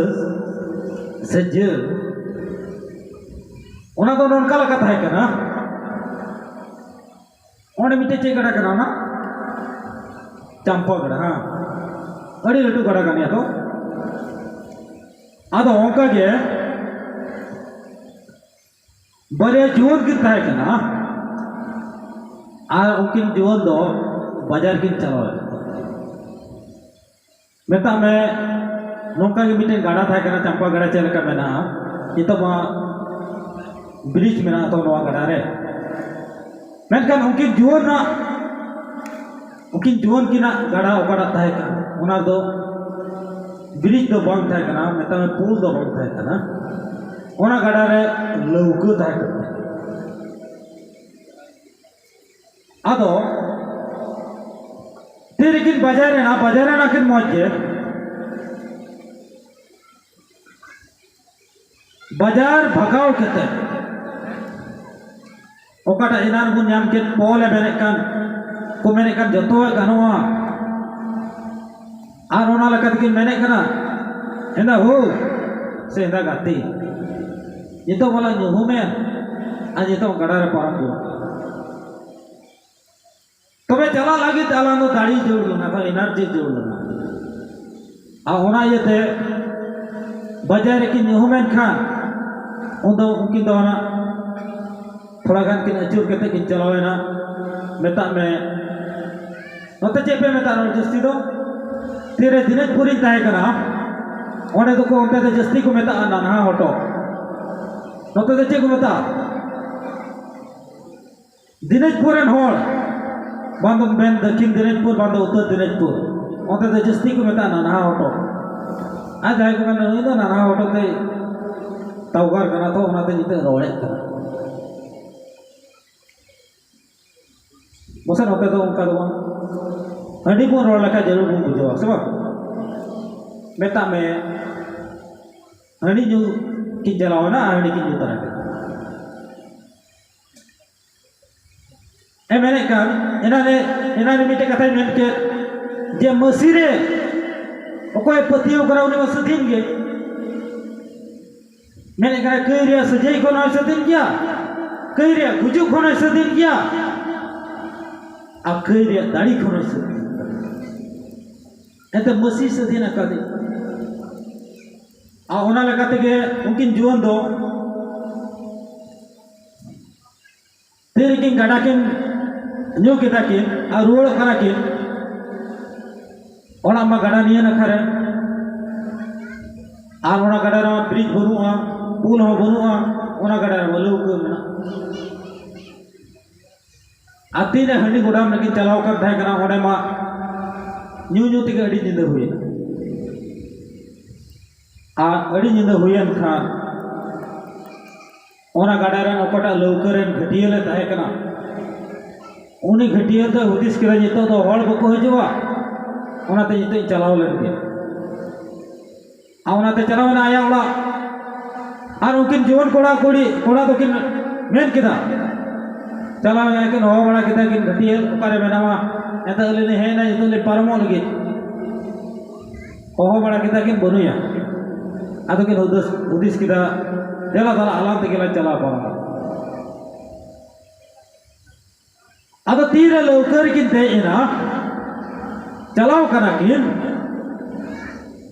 ᱥᱮ ᱡᱟᱹᱲ, ᱚᱱᱟ ᱫᱚ ᱱᱚᱝᱠᱟ ᱞᱮᱠᱟ ᱛᱟᱦᱮᱸ ᱠᱟᱱᱟ᱾ ᱚᱸᱰᱮ ᱢᱤᱫᱴᱮᱡ ᱪᱮᱫ ᱜᱟᱰᱟ ᱠᱟᱱᱟ ᱚᱱᱟ? ᱪᱟᱢᱯᱟ ᱜᱟᱰᱟ, ᱦᱮᱸ, ᱟᱹᱰᱤ ᱞᱟᱹᱴᱩ ᱜᱟᱰᱟ ᱠᱟᱱ ᱜᱮᱭᱟ ᱛᱚ᱾ ᱟᱫᱚ ᱚᱱᱠᱟ ᱜᱮ ᱵᱟᱨᱭᱟ ᱡᱩᱣᱟᱹᱱ ᱠᱤᱱ ᱛᱟᱦᱮᱸ ᱠᱟᱱᱟ, ᱟᱨ ᱩᱱᱠᱤᱱ ᱡᱩᱣᱟᱹᱱ ᱫᱚ ᱵᱟᱡᱟᱨ ᱠᱤᱱ ᱪᱟᱞᱟᱣ ᱞᱮᱱᱟ᱾ ᱢᱮᱛᱟᱜ ᱢᱮ, ᱱᱚᱝᱠᱟ ᱜᱮ ᱢᱤᱫᱴᱮᱱ ᱜᱟᱰᱟ ᱛᱟᱦᱮᱸ ᱠᱟᱱᱟ, ᱪᱟᱢᱯᱟ ᱜᱟᱰᱟ ᱪᱮᱫ ᱞᱮᱠᱟ ᱢᱮᱱᱟᱜᱼᱟ, ᱱᱤᱛᱚᱜ ᱢᱟ ᱵᱨᱤᱡᱽ ᱢᱮᱱᱟᱜᱼᱟ ᱛᱚ ᱱᱚᱣᱟ ᱜᱟᱰᱟ ᱨᱮ᱾ ᱢᱮᱱᱠᱷᱟᱱ ᱩᱱᱠᱤᱱ ᱡᱩᱣᱟᱹᱱᱟᱜ, ᱩᱱᱠᱤᱱ ᱡᱩᱣᱟᱹᱱ ᱠᱤᱱᱟᱜ ᱜᱟᱰᱟ ᱚᱠᱟᱴᱟᱜ ᱛᱟᱦᱮᱸ ᱠᱟᱱᱟ, ᱚᱱᱟ ᱫᱚ ᱵᱨᱤᱡᱽ ᱫᱚ ᱵᱟᱝ ᱛᱟᱦᱮᱸ ᱠᱟᱱᱟ, ᱢᱮᱛᱟᱜ ᱢᱮ ᱯᱩᱞ ᱫᱚ ᱵᱟᱝ ᱛᱟᱦᱮᱸ ᱠᱟᱱᱟ᱾ ᱚᱱᱟ ᱜᱟᱰᱟ ᱨᱮ ᱞᱟᱹᱣᱠᱟᱹ ᱛᱟᱦᱮᱸ ᱠᱟᱱᱟ᱾ ᱟᱫᱚ ᱛᱤᱨᱮᱠᱤᱱ ᱵᱟᱡᱟᱨ ᱮᱱᱟ, ᱵᱟᱡᱟᱨ ᱮᱱᱟ ᱠᱤᱱ ᱢᱚᱡᱽ ᱜᱮ᱾ ᱵᱟᱡᱟᱨ ᱵᱷᱟᱜᱟᱣ ᱠᱟᱛᱮ ᱚᱠᱟᱴᱟᱜ ᱮᱱᱟᱱ ᱵᱚᱱ ᱧᱟᱢ ᱠᱮᱫ, ᱯᱚᱞ ᱮ ᱢᱮᱱᱮᱫ ᱠᱟᱱ, ᱠᱚ ᱢᱮᱱᱮᱫ ᱠᱟᱱ ᱡᱚᱛᱚᱣᱟᱜ ᱜᱟᱱᱚᱜᱼᱟ, ᱟᱨ ᱚᱱᱟ ᱞᱮᱠᱟ ᱛᱮᱠᱤᱱ ᱢᱮᱱᱮᱫ ᱠᱟᱱᱟ, ᱦᱮᱸᱫᱟ ᱦᱳ ᱥᱮ ᱦᱮᱸᱫᱟ ᱜᱟᱛᱮ, ᱱᱤᱛᱚᱜ ᱵᱚᱞᱮ ᱧᱩᱦᱩᱢᱮᱱ ᱟᱨ ᱱᱤᱛᱚᱜ ᱜᱟᱰᱟ ᱨᱮ ᱯᱟᱨᱚᱢ ᱜᱚᱫ᱾ ᱛᱚᱵᱮ ᱪᱟᱞᱟᱜ ᱞᱟᱹᱜᱤᱫ ᱛᱮ ᱟᱞᱟᱝ ᱫᱚ ᱫᱟᱲᱮ ᱡᱟᱹᱨᱩᱲ ᱞᱮᱱᱟ, ᱛᱚ ᱮᱱᱟᱨᱡᱤ ᱡᱟᱹᱨᱩᱲ ᱞᱮᱱᱟ᱾ ᱟᱨ ᱚᱱᱟ ᱤᱭᱟᱹᱛᱮ ᱵᱟᱡᱟᱨ ᱨᱮᱠᱤᱱ ᱧᱩᱦᱩᱢᱮᱱ ᱠᱷᱟᱱ, ᱩᱱᱫᱚ ᱩᱱᱠᱤᱱ ᱫᱚ ᱚᱱᱟ ᱛᱷᱚᱲᱟ ᱜᱟᱱ ᱠᱤᱱ ᱟᱹᱪᱩᱨ ᱠᱟᱛᱮ ᱠᱤᱱ ᱪᱟᱞᱟᱣᱮᱱᱟ᱾ ᱢᱮᱛᱟᱜ ᱢᱮ, ᱱᱚᱛᱮ ᱪᱮᱫ ᱯᱮ ᱢᱮᱛᱟᱜᱼᱟ ᱱᱚᱰᱮ ᱡᱟᱹᱥᱛᱤ ᱫᱚ? ᱛᱤᱨᱮ ᱫᱤᱱᱟᱡᱽᱯᱩᱨᱤᱧ ᱛᱟᱦᱮᱸ ᱠᱟᱱᱟ, ᱚᱸᱰᱮ ᱫᱚᱠᱚ, ᱚᱱᱛᱮ ᱫᱚ ᱡᱟᱹᱥᱛᱤ ᱠᱚ ᱢᱮᱛᱟᱜᱼᱟ ᱱᱟᱱᱦᱟ ᱦᱚᱴᱚᱜ᱾ ᱱᱚᱛᱮ ᱫᱚ ᱪᱮᱫ ᱠᱚ ᱢᱮᱛᱟᱜᱼᱟ? ᱫᱤᱱᱟᱡᱽᱯᱩᱨ ᱨᱮᱱ ᱦᱚᱲ, ᱵᱟᱝ ᱫᱚ ᱢᱮᱱ ᱫᱚᱠᱷᱤᱱ ᱫᱤᱱᱟᱡᱽᱯᱩᱨ, ᱵᱟᱝ ᱫᱚ ᱩᱛᱛᱚᱨ ᱫᱤᱱᱟᱡᱽᱯᱩᱨ, ᱚᱱᱛᱮ ᱫᱚ ᱡᱟᱹᱥᱛᱤ ᱠᱚ ᱢᱮᱛᱟᱜᱼᱟ ᱱᱟᱱᱦᱟ ᱦᱚᱴᱚᱜ᱾ ᱟᱨ ᱡᱟᱦᱟᱸᱭ ᱠᱚ ᱢᱮᱱᱟ, "ᱱᱩᱭ ᱫᱚ ᱱᱟᱱᱦᱟ ᱦᱚᱴᱚᱜ ᱛᱮ ᱛᱟᱣᱜᱟᱨ ᱠᱟᱱᱟ, ᱛᱚ ᱚᱱᱟᱛᱮ ᱱᱤᱛᱚᱜ ᱨᱚᱲᱮᱫ ᱠᱟᱱᱟ᱾" ᱢᱟᱥᱮ ᱱᱚᱛᱮ ᱫᱚ ᱚᱱᱠᱟ ᱫᱚ ᱵᱟᱝ, ᱦᱟᱺᱰᱤ ᱵᱚᱱ ᱨᱚᱲ ᱞᱮᱠᱷᱟᱱ ᱡᱟᱹᱨᱩᱲ ᱵᱚᱱ ᱵᱩᱡᱷᱟᱹᱣᱟ, ᱥᱮ ᱵᱟᱝ? ᱢᱮᱛᱟᱜ ᱢᱮ, ᱦᱟᱺᱰᱤ ᱧᱩ ᱠᱤᱱ ᱪᱟᱞᱟᱣ ᱮᱱᱟ ᱟᱨ ᱦᱟᱺᱰᱤ ᱠᱤᱱ ᱧᱩ ᱛᱟᱨᱟ ᱠᱮᱫᱟ᱾ ᱮ ᱢᱮᱱᱮᱫ ᱠᱟᱱ, ᱮᱱᱟᱱ ᱨᱮ, ᱮᱱᱟᱱ ᱨᱮ ᱢᱤᱫᱴᱮᱡ ᱠᱟᱛᱷᱟᱭ ᱢᱮᱱ ᱠᱮᱫ ᱡᱮ ᱢᱟᱹᱥᱤ ᱨᱮ ᱚᱠᱚᱭᱮ ᱯᱟᱹᱛᱭᱟᱹᱣ ᱠᱟᱱᱟ ᱩᱱᱤ ᱢᱟ ᱥᱟᱹᱫᱷᱤᱱ ᱜᱮ᱾ ᱢᱮᱱᱮᱫ ᱠᱟᱱᱟ, ᱠᱟᱹᱭ ᱨᱮᱭᱟᱜ ᱥᱟᱹᱡᱟᱹᱭ ᱠᱷᱚᱱ ᱦᱚᱸᱭ ᱥᱟᱹᱫᱷᱤᱱ ᱜᱮᱭᱟ, ᱠᱟᱹᱭ ᱨᱮᱭᱟᱜ ᱜᱩᱡᱩᱜ ᱠᱷᱚᱱ ᱦᱚᱸᱭ ᱥᱟᱹᱫᱷᱤᱱ ᱜᱮᱭᱟ, ᱟᱨ ᱠᱟᱹᱭ ᱨᱮᱭᱟᱜ ᱫᱟᱲᱮ ᱠᱷᱚᱱ ᱦᱚᱸᱭ ᱥᱟᱹᱫᱷᱤᱱ ᱜᱮᱭᱟ᱾ ᱮᱱᱛᱮ ᱢᱟᱹᱥᱤ ᱥᱟᱹᱫᱷᱤᱱ ᱟᱠᱟᱫᱮ᱾ ᱟᱨ ᱚᱱᱟ ᱞᱮᱠᱟ ᱛᱮᱜᱮ ᱩᱱᱠᱤᱱ ᱡᱩᱣᱟᱹᱱ ᱫᱚ ᱛᱤᱨᱮᱠᱤᱱ ᱜᱟᱰᱟ ᱠᱤᱱ ᱧᱩ ᱠᱮᱫᱟ ᱠᱤᱱ ᱟᱨ ᱨᱩᱣᱟᱹᱲᱚᱜ ᱠᱟᱱᱟ ᱠᱤᱱ, ᱚᱲᱟᱜ ᱢᱟ ᱜᱟᱰᱟ ᱱᱤᱭᱟᱹ ᱱᱟᱠᱷᱟ ᱨᱮ, ᱟᱨ ᱚᱱᱟ ᱜᱟᱰᱟ ᱨᱮᱢᱟ ᱵᱨᱤᱡᱽ ᱵᱟᱹᱱᱩᱜᱼᱟ, ᱯᱩᱞ ᱦᱚᱸ ᱵᱟᱹᱱᱩᱜᱼᱟ, ᱚᱱᱟ ᱜᱟᱰᱟ ᱨᱮᱢᱟ ᱞᱟᱹᱣᱠᱟᱹ ᱢᱮᱱᱟᱜᱼᱟ᱾ ᱟᱨ ᱛᱤᱱᱨᱮ ᱦᱟᱺᱰᱤ ᱜᱚᱰᱟᱢ ᱨᱮᱠᱤᱱ ᱪᱟᱞᱟᱣ ᱟᱠᱟᱱ ᱛᱟᱦᱮᱸ ᱠᱟᱱᱟ, ᱚᱸᱰᱮ ᱢᱟ ᱧᱩ ᱧᱩ ᱛᱮᱜᱮ ᱟᱹᱰᱤ ᱧᱤᱫᱟᱹ ᱦᱩᱭᱮᱱᱟ᱾ ᱟᱨ ᱟᱹᱰᱤ ᱧᱤᱫᱟᱹ ᱦᱩᱭᱮᱱ ᱠᱷᱟᱱ ᱚᱱᱟ ᱜᱟᱰᱟ ᱨᱮᱱ ᱚᱠᱟᱴᱟᱜ ᱞᱟᱹᱣᱠᱟᱹ ᱨᱮᱱ ᱜᱷᱟᱹᱴᱭᱟᱹ ᱞᱮ ᱛᱟᱦᱮᱸ ᱠᱟᱱᱟ, ᱩᱱᱤ ᱜᱷᱟᱹᱴᱭᱟᱹ ᱫᱚ ᱦᱩᱫᱤᱥ ᱠᱮᱫᱟ, "ᱱᱤᱛᱚᱜ ᱫᱚ ᱦᱚᱲ ᱵᱟᱠᱚ ᱦᱤᱡᱩᱜᱼᱟ, ᱚᱱᱟᱛᱮ ᱱᱤᱛᱚᱜ ᱤᱧ ᱪᱟᱞᱟᱣ ᱞᱮᱱ ᱜᱮ᱾" ᱟᱨ ᱚᱱᱟᱛᱮ ᱪᱟᱞᱟᱣ ᱮᱱᱟ ᱟᱭᱟᱜ ᱚᱲᱟᱜ᱾ ᱟᱨ ᱩᱱᱠᱤᱱ ᱡᱩᱣᱟᱹᱱ ᱠᱚᱲᱟ ᱠᱩᱲᱤ, ᱠᱚᱲᱟ ᱫᱚᱠᱤᱱ ᱢᱮᱱ ᱠᱮᱫᱟ, ᱪᱟᱞᱟᱣ ᱮᱱᱟ ᱠᱤᱱ, ᱦᱚᱦᱚ ᱵᱟᱲᱟ ᱠᱮᱫᱟ ᱠᱤᱱ, "ᱜᱷᱟᱹᱴᱭᱟᱹ ᱚᱠᱟᱨᱮ ᱢᱮᱱᱟᱢᱟ?" ᱮᱱᱛᱮ ᱟᱹᱞᱤᱧ ᱞᱤᱧ ᱦᱮᱡ ᱮᱱᱟ, ᱱᱤᱛᱚᱜ ᱞᱤᱧ ᱯᱟᱨᱚᱢᱚᱜ ᱞᱟᱹᱜᱤᱫ᱾ ᱦᱚᱦᱚ ᱵᱟᱲᱟ ᱠᱮᱫᱟ ᱠᱤᱱ, ᱵᱟᱹᱱᱩᱭᱟ᱾ ᱟᱫᱚ ᱠᱤᱱ ᱦᱩᱫᱤᱥ, ᱦᱩᱫᱤᱥ ᱠᱮᱫᱟ, "ᱫᱮᱞᱟ ᱛᱟᱦᱞᱮ ᱟᱞᱟᱝ ᱛᱮᱜᱮ ᱞᱟᱝ ᱪᱟᱞᱟᱣ ᱯᱟᱨᱚᱢᱚᱜᱼᱟ᱾" ᱟᱫᱚ ᱛᱤᱨᱮ ᱞᱟᱹᱣᱠᱟᱹ ᱨᱮᱠᱤᱱ ᱫᱮᱡ ᱮᱱᱟ, ᱪᱟᱞᱟᱣ ᱠᱟᱱᱟ ᱠᱤᱱ,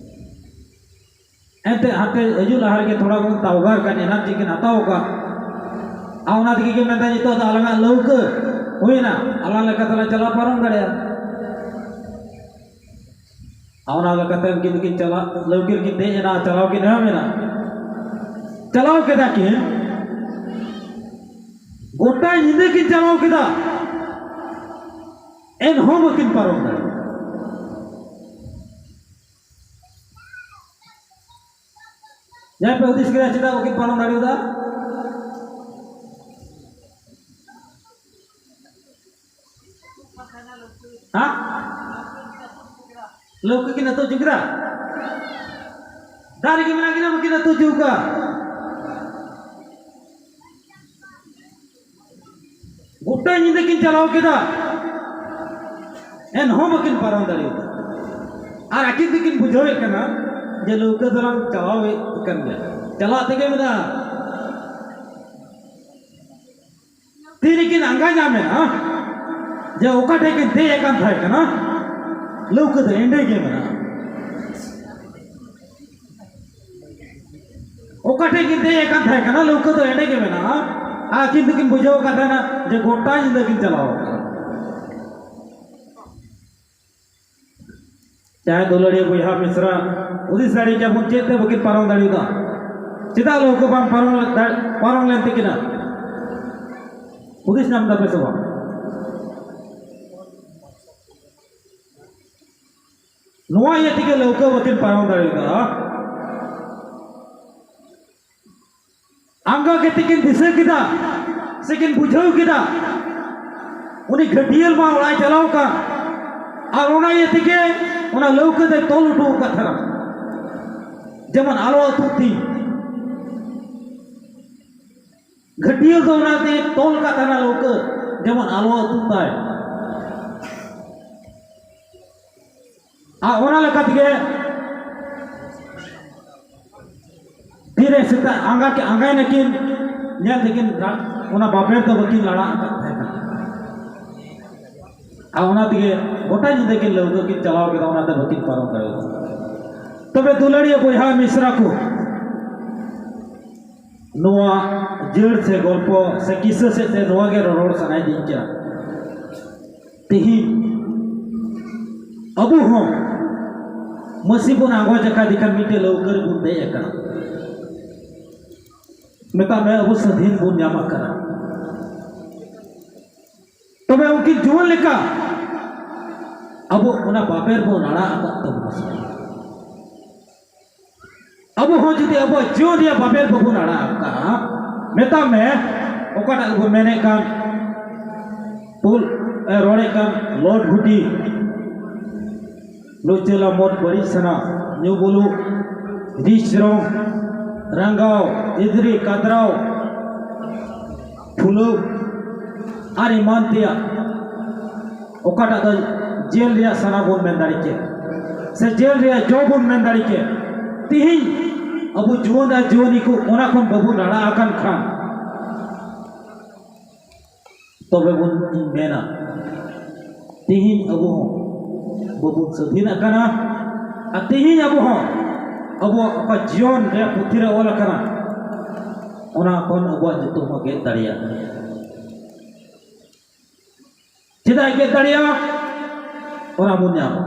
ᱮᱱᱛᱮ ᱦᱟᱱᱛᱮ ᱦᱤᱡᱩᱜ ᱞᱟᱦᱟ ᱨᱮᱜᱮ ᱛᱷᱚᱲᱟ ᱵᱚᱱ ᱛᱟᱣᱜᱟᱨ ᱠᱟᱱ, ᱮᱱᱟᱱ ᱪᱮᱫ ᱠᱤᱱ ᱦᱟᱛᱟᱣ ᱟᱠᱟᱫ᱾ ᱟᱨ ᱚᱱᱟ ᱛᱮᱜᱮ ᱠᱤᱱ ᱢᱮᱱᱫᱟ, "ᱱᱤᱛᱚᱜ ᱫᱚ ᱟᱞᱟᱝᱟᱜ ᱞᱟᱹᱣᱠᱟᱹ ᱦᱩᱭᱱᱟ, ᱟᱞᱟᱝ ᱞᱮᱠᱟ ᱛᱮᱞᱟᱝ ᱪᱟᱞᱟᱣ ᱯᱟᱨᱚᱢ ᱫᱟᱲᱮᱭᱟᱜᱼᱟ᱾" ᱟᱨ ᱚᱱᱟ ᱞᱮᱠᱟᱛᱮ ᱩᱱᱠᱤᱱ ᱫᱚᱠᱤᱱ ᱪᱟᱞᱟᱜ, ᱞᱟᱹᱣᱠᱟᱹ ᱨᱮᱠᱤᱱ ᱫᱮᱡ ᱮᱱᱟ, ᱪᱟᱞᱟᱣ ᱠᱤᱱ ᱮᱦᱚᱵ ᱮᱱᱟ᱾ ᱪᱟᱞᱟᱣ ᱠᱮᱫᱟ ᱠᱤᱱ, ᱜᱚᱴᱟ ᱧᱤᱫᱟᱹ ᱠᱤᱱ ᱪᱟᱞᱟᱣ ᱠᱮᱫᱟ, ᱮᱱᱦᱚᱸ ᱵᱟᱹᱠᱤᱱ ᱯᱟᱨᱚᱢ ᱫᱟᱲᱮᱭᱟᱫᱟ᱾ ᱡᱟᱦᱟᱸᱭ ᱯᱮ ᱦᱩᱫᱤᱥ ᱠᱮᱫᱟ, ᱪᱮᱫᱟᱜ ᱵᱟᱹᱠᱤᱱ ᱯᱟᱨᱚᱢ ᱫᱟᱲᱮᱭᱟᱫᱟ? ᱦᱮᱸ? ᱞᱟᱹᱣᱠᱟᱹ ᱠᱤᱱ ᱟᱹᱛᱩ ᱦᱚᱪᱚ ᱠᱮᱫᱟ? ᱫᱟᱨᱮ ᱜᱮ ᱢᱮᱱᱟᱜ ᱠᱤᱱᱟ, ᱵᱟᱹᱠᱤᱱ ᱟᱹᱛᱩ ᱦᱚᱪᱚ ᱠᱟᱜᱼᱟ᱾ ᱜᱚᱴᱟ ᱧᱤᱫᱟᱹ ᱠᱤᱱ ᱪᱟᱞᱟᱣ ᱠᱮᱫᱟ, ᱮᱱᱦᱚᱸ ᱵᱟᱹᱠᱤᱱ ᱯᱟᱨᱚᱢ ᱫᱟᱲᱮᱭᱟᱫᱟ᱾ ᱟᱨ ᱟᱹᱠᱤᱱ ᱫᱚᱠᱤᱱ ᱵᱩᱡᱷᱟᱹᱣᱮᱫ ᱠᱟᱱᱟ ᱡᱮ ᱞᱟᱹᱣᱠᱟᱹ ᱫᱚᱞᱟᱝ ᱪᱟᱞᱟᱣᱮᱫ ᱠᱟᱱ ᱜᱮᱭᱟ, ᱪᱟᱞᱟᱜ ᱛᱮᱜᱮ ᱢᱮᱱᱟᱜᱼᱟ᱾ ᱛᱤᱨᱮᱠᱤᱱ ᱟᱸᱜᱟ ᱧᱟᱢ ᱮᱱᱟ ᱡᱮ ᱚᱠᱟ ᱴᱷᱮᱡ ᱠᱤᱱ ᱫᱮᱡ ᱟᱠᱟᱱ ᱛᱟᱦᱮᱸ ᱠᱟᱱᱟ, ᱞᱟᱹᱣᱠᱟᱹ ᱫᱚ ᱮᱸᱰᱮ ᱜᱮ ᱢᱮᱱᱟᱜᱼᱟ᱾ ᱚᱠᱟ ᱴᱷᱮᱡ ᱠᱤᱱ ᱫᱮᱡ ᱟᱠᱟᱱ ᱛᱟᱦᱮᱸ ᱠᱟᱱᱟ, ᱞᱟᱹᱣᱠᱟᱹ ᱫᱚ ᱮᱸᱰᱮ ᱜᱮ ᱢᱮᱱᱟᱜᱼᱟ᱾ ᱟᱨ ᱟᱹᱠᱤᱱ ᱫᱚᱠᱤᱱ ᱵᱩᱡᱷᱟᱹᱣ ᱟᱠᱟᱫ ᱛᱟᱦᱮᱱᱟ ᱡᱮ ᱜᱚᱴᱟ ᱧᱤᱫᱟᱹ ᱠᱤᱱ ᱪᱟᱞᱟᱣ ᱟᱠᱟᱱᱟ᱾ ᱡᱟᱦᱟᱸᱭ ᱫᱩᱞᱟᱹᱲᱤᱭᱟᱹ ᱵᱚᱭᱦᱟ ᱢᱤᱥᱨᱟ, ᱦᱩᱫᱤᱥ ᱫᱟᱲᱮ ᱠᱮᱭᱟ ᱵᱚᱱ ᱪᱮᱫ ᱛᱮ ᱵᱟᱹᱠᱤᱱ ᱯᱟᱨᱚᱢ ᱫᱟᱲᱮᱭᱟᱫᱟ? ᱪᱮᱫᱟᱜ ᱞᱟᱹᱣᱠᱟᱹ ᱵᱟᱝ ᱯᱟᱨᱚᱢ ᱞᱮ-, ᱫᱟᱲᱮ-, ᱯᱟᱨᱚᱢ ᱞᱮᱱ ᱛᱟᱹᱠᱤᱱᱟ? ᱦᱩᱫᱤᱥ ᱧᱟᱢ ᱫᱟᱯᱮ ᱥᱮ ᱵᱟᱝ? ᱱᱚᱣᱟ ᱤᱭᱟᱹ ᱛᱮᱜᱮ ᱞᱟᱹᱣᱠᱟᱹ ᱵᱟᱹᱠᱤᱱ ᱯᱟᱨᱚᱢ ᱫᱟᱲᱮᱭᱟᱫᱟ᱾ ᱟᱸᱜᱟ ᱠᱟᱛᱮ ᱠᱤᱱ ᱫᱤᱥᱟᱹ ᱠᱮᱫᱟ, ᱥᱮ ᱠᱤᱱ ᱵᱩᱡᱷᱟᱹᱣ ᱠᱮᱫᱟ, ᱩᱱᱤ ᱜᱷᱟᱹᱴᱭᱟᱹᱞ ᱢᱟ ᱚᱲᱟᱜ ᱮ ᱪᱟᱞᱟᱣ ᱠᱟᱱ, ᱟᱨ ᱚᱱᱟ ᱤᱭᱟᱹ ᱛᱮᱜᱮ ᱚᱱᱟ ᱞᱟᱹᱣᱠᱟᱹ ᱫᱚᱭ ᱛᱚᱞ ᱦᱚᱴᱚ ᱟᱠᱟᱫ ᱛᱟᱦᱮᱱᱟ, ᱡᱮᱢᱚᱱ ᱟᱞᱚ ᱟᱹᱛᱩᱜ ᱛᱤᱧ᱾ ᱜᱷᱟᱹᱴᱭᱟᱹᱞ ᱫᱚ ᱚᱱᱟᱛᱮ ᱛᱚᱞ ᱟᱠᱟᱫ ᱛᱟᱦᱮᱱᱟ ᱞᱟᱹᱣᱠᱟᱹ, ᱡᱮᱢᱚᱱ ᱟᱞᱚ ᱟᱹᱛᱩᱜ ᱛᱟᱭ᱾ ᱟᱨ ᱚᱱᱟ ᱞᱮᱠᱟ ᱛᱮᱜᱮ ᱛᱤᱨᱮ ᱥᱮᱛᱟᱜ ᱟᱸᱜᱟ ᱠᱮ-, ᱟᱸᱜᱟᱭ ᱱᱟᱹᱠᱤᱱ, ᱧᱮᱞ ᱛᱮᱠᱤᱱ ᱨᱟ-, ᱚᱱᱟ ᱵᱟᱵᱮᱨ ᱫᱚ ᱵᱟᱹᱠᱤᱱ ᱞᱟᱲᱟ ᱟᱠᱟᱫ ᱛᱟᱦᱮᱸ ᱠᱟᱱᱟ᱾ ᱟᱨ ᱚᱱᱟ ᱛᱮᱜᱮ ᱜᱚᱴᱟ ᱧᱤᱫᱟᱹ ᱠᱤᱱ ᱞᱟᱹᱣᱠᱟᱹ ᱠᱤᱱ ᱪᱟᱞᱟᱣ ᱠᱮᱫᱟ, ᱚᱱᱟᱛᱮ ᱵᱟᱹᱠᱤᱱ ᱯᱟᱨᱚᱢ ᱫᱟᱲᱮᱭᱟᱫᱟ᱾ ᱛᱚᱵᱮ ᱫᱩᱞᱟᱹᱲᱤᱭᱟᱹ ᱵᱚᱭᱦᱟ ᱢᱤᱥᱨᱟ ᱠᱚ, ᱱᱚᱣᱟ ᱡᱟᱹᱲ ᱥᱮ ᱜᱚᱞᱯᱚ ᱥᱮ ᱠᱤᱥᱟᱹ ᱥᱮᱫ ᱛᱮ ᱱᱚᱣᱟ ᱜᱮ ᱨᱚᱨᱚᱲ ᱥᱟᱱᱟᱭᱮᱫᱤᱧ ᱠᱟᱱᱟ᱾ ᱛᱮᱦᱮᱧ ᱟᱵᱚ ᱦᱚᱸ ᱢᱟᱹᱥᱤ ᱵᱚᱱ ᱟᱸᱜᱚᱪ ᱟᱠᱟᱫᱮ ᱠᱷᱟᱱ ᱢᱤᱫᱴᱮᱡ ᱞᱟᱹᱣᱠᱟᱹ ᱨᱮᱵᱚᱱ ᱫᱮᱡ ᱟᱠᱟᱱᱟ᱾ ᱢᱮᱛᱟᱜ ᱢᱮ, ᱟᱵᱚ ᱥᱟᱹᱫᱷᱤᱱ ᱵᱚᱱ ᱧᱟᱢ ᱟᱠᱟᱫᱟ᱾ ᱛᱚᱵᱮ ᱩᱱᱠᱤᱱ ᱡᱩᱣᱟᱹᱱ ᱞᱮᱠᱟ ᱟᱵᱚ ᱚᱱᱟ ᱵᱟᱵᱮᱨ ᱵᱚᱱ ᱟᱲᱟᱜ ᱟᱠᱟᱫ ᱛᱟᱵᱚᱱᱟ ᱥᱮ? ᱟᱵᱚ ᱦᱚᱸ ᱡᱩᱫᱤ ᱟᱵᱚᱣᱟᱜ ᱡᱤᱭᱚᱱ ᱨᱮᱭᱟᱜ ᱵᱟᱵᱮᱨ ᱵᱟᱵᱚᱱ ᱟᱲᱟᱜ ᱟᱠᱟᱫᱼᱟ, ᱢᱮᱛᱟᱜ ᱢᱮ, ᱚᱠᱟᱴᱟᱜ ᱵᱚᱱ ᱢᱮᱱᱮᱫ ᱠᱟᱱ, ᱯᱩᱞ, ᱮ, ᱨᱚᱲᱮᱫ ᱠᱟᱱ, ᱞᱚᱰ ᱜᱷᱩᱴᱤ, ᱞᱩᱪᱟᱹᱞᱟ, ᱢᱚᱫ, ᱵᱟᱹᱲᱤᱡ ᱥᱟᱱᱟ, ᱧᱩ ᱵᱩᱞᱩᱜ, ᱨᱤᱥ ᱨᱚᱝ, ᱨᱟᱸᱜᱟᱣ, ᱮᱫᱽᱨᱮ, ᱠᱟᱫᱽᱨᱟᱣ, ᱯᱷᱩᱞᱟᱹᱣ ᱟᱨ ᱮᱢᱟᱱ ᱛᱮᱭᱟᱜ, ᱚᱠᱟᱴᱟᱜ ᱫᱚ ᱡᱮᱞ ᱨᱮᱭᱟᱜ ᱥᱟᱱᱟ ᱵᱚᱱ ᱢᱮᱱ ᱫᱟᱲᱮ ᱠᱮᱫ, ᱥᱮ ᱡᱮᱞ ᱨᱮᱭᱟᱜ ᱡᱚ ᱵᱚᱱ ᱢᱮᱱ ᱫᱟᱲᱮ ᱠᱮᱫ᱾ ᱛᱤᱦᱤᱧ ᱟᱵᱚ ᱡᱩᱣᱟᱹᱱ ᱟᱨ ᱡᱩᱣᱟᱹᱱᱤ ᱠᱚ ᱚᱱᱟ ᱠᱷᱚᱱ ᱵᱟᱵᱚᱱ ᱨᱟᱲᱟ ᱟᱠᱟᱱ ᱠᱷᱟᱱ, ᱛᱚᱵᱮ ᱵᱚᱱ, ᱤᱧ ᱢᱮᱱᱟ, ᱛᱮᱦᱮᱧ ᱟᱵᱚ ᱦᱚᱸ ᱵᱟᱵᱚᱱ ᱥᱟᱹᱫᱷᱤᱱ ᱟᱠᱟᱱᱟ᱾ ᱟᱨ ᱛᱮᱦᱮᱧ ᱟᱵᱚ ᱦᱚᱸ ᱟᱵᱚᱣᱟᱜ ᱚᱠᱟ ᱡᱤᱭᱚᱱ ᱨᱮᱭᱟᱜ ᱯᱩᱛᱷᱤ ᱨᱮ ᱚᱞ ᱟᱠᱟᱱᱟ, ᱚᱱᱟ ᱠᱷᱚᱱ ᱟᱵᱚᱣᱟᱜ ᱧᱩᱛᱩᱢ ᱦᱚᱸ ᱜᱮᱫ ᱫᱟᱲᱮᱭᱟᱜᱼᱟ᱾ ᱪᱮᱫᱟᱜ ᱜᱮᱫ ᱫᱟᱲᱮᱭᱟᱜᱼᱟ? ᱚᱱᱟ ᱵᱚᱱ ᱧᱟᱢᱟ᱾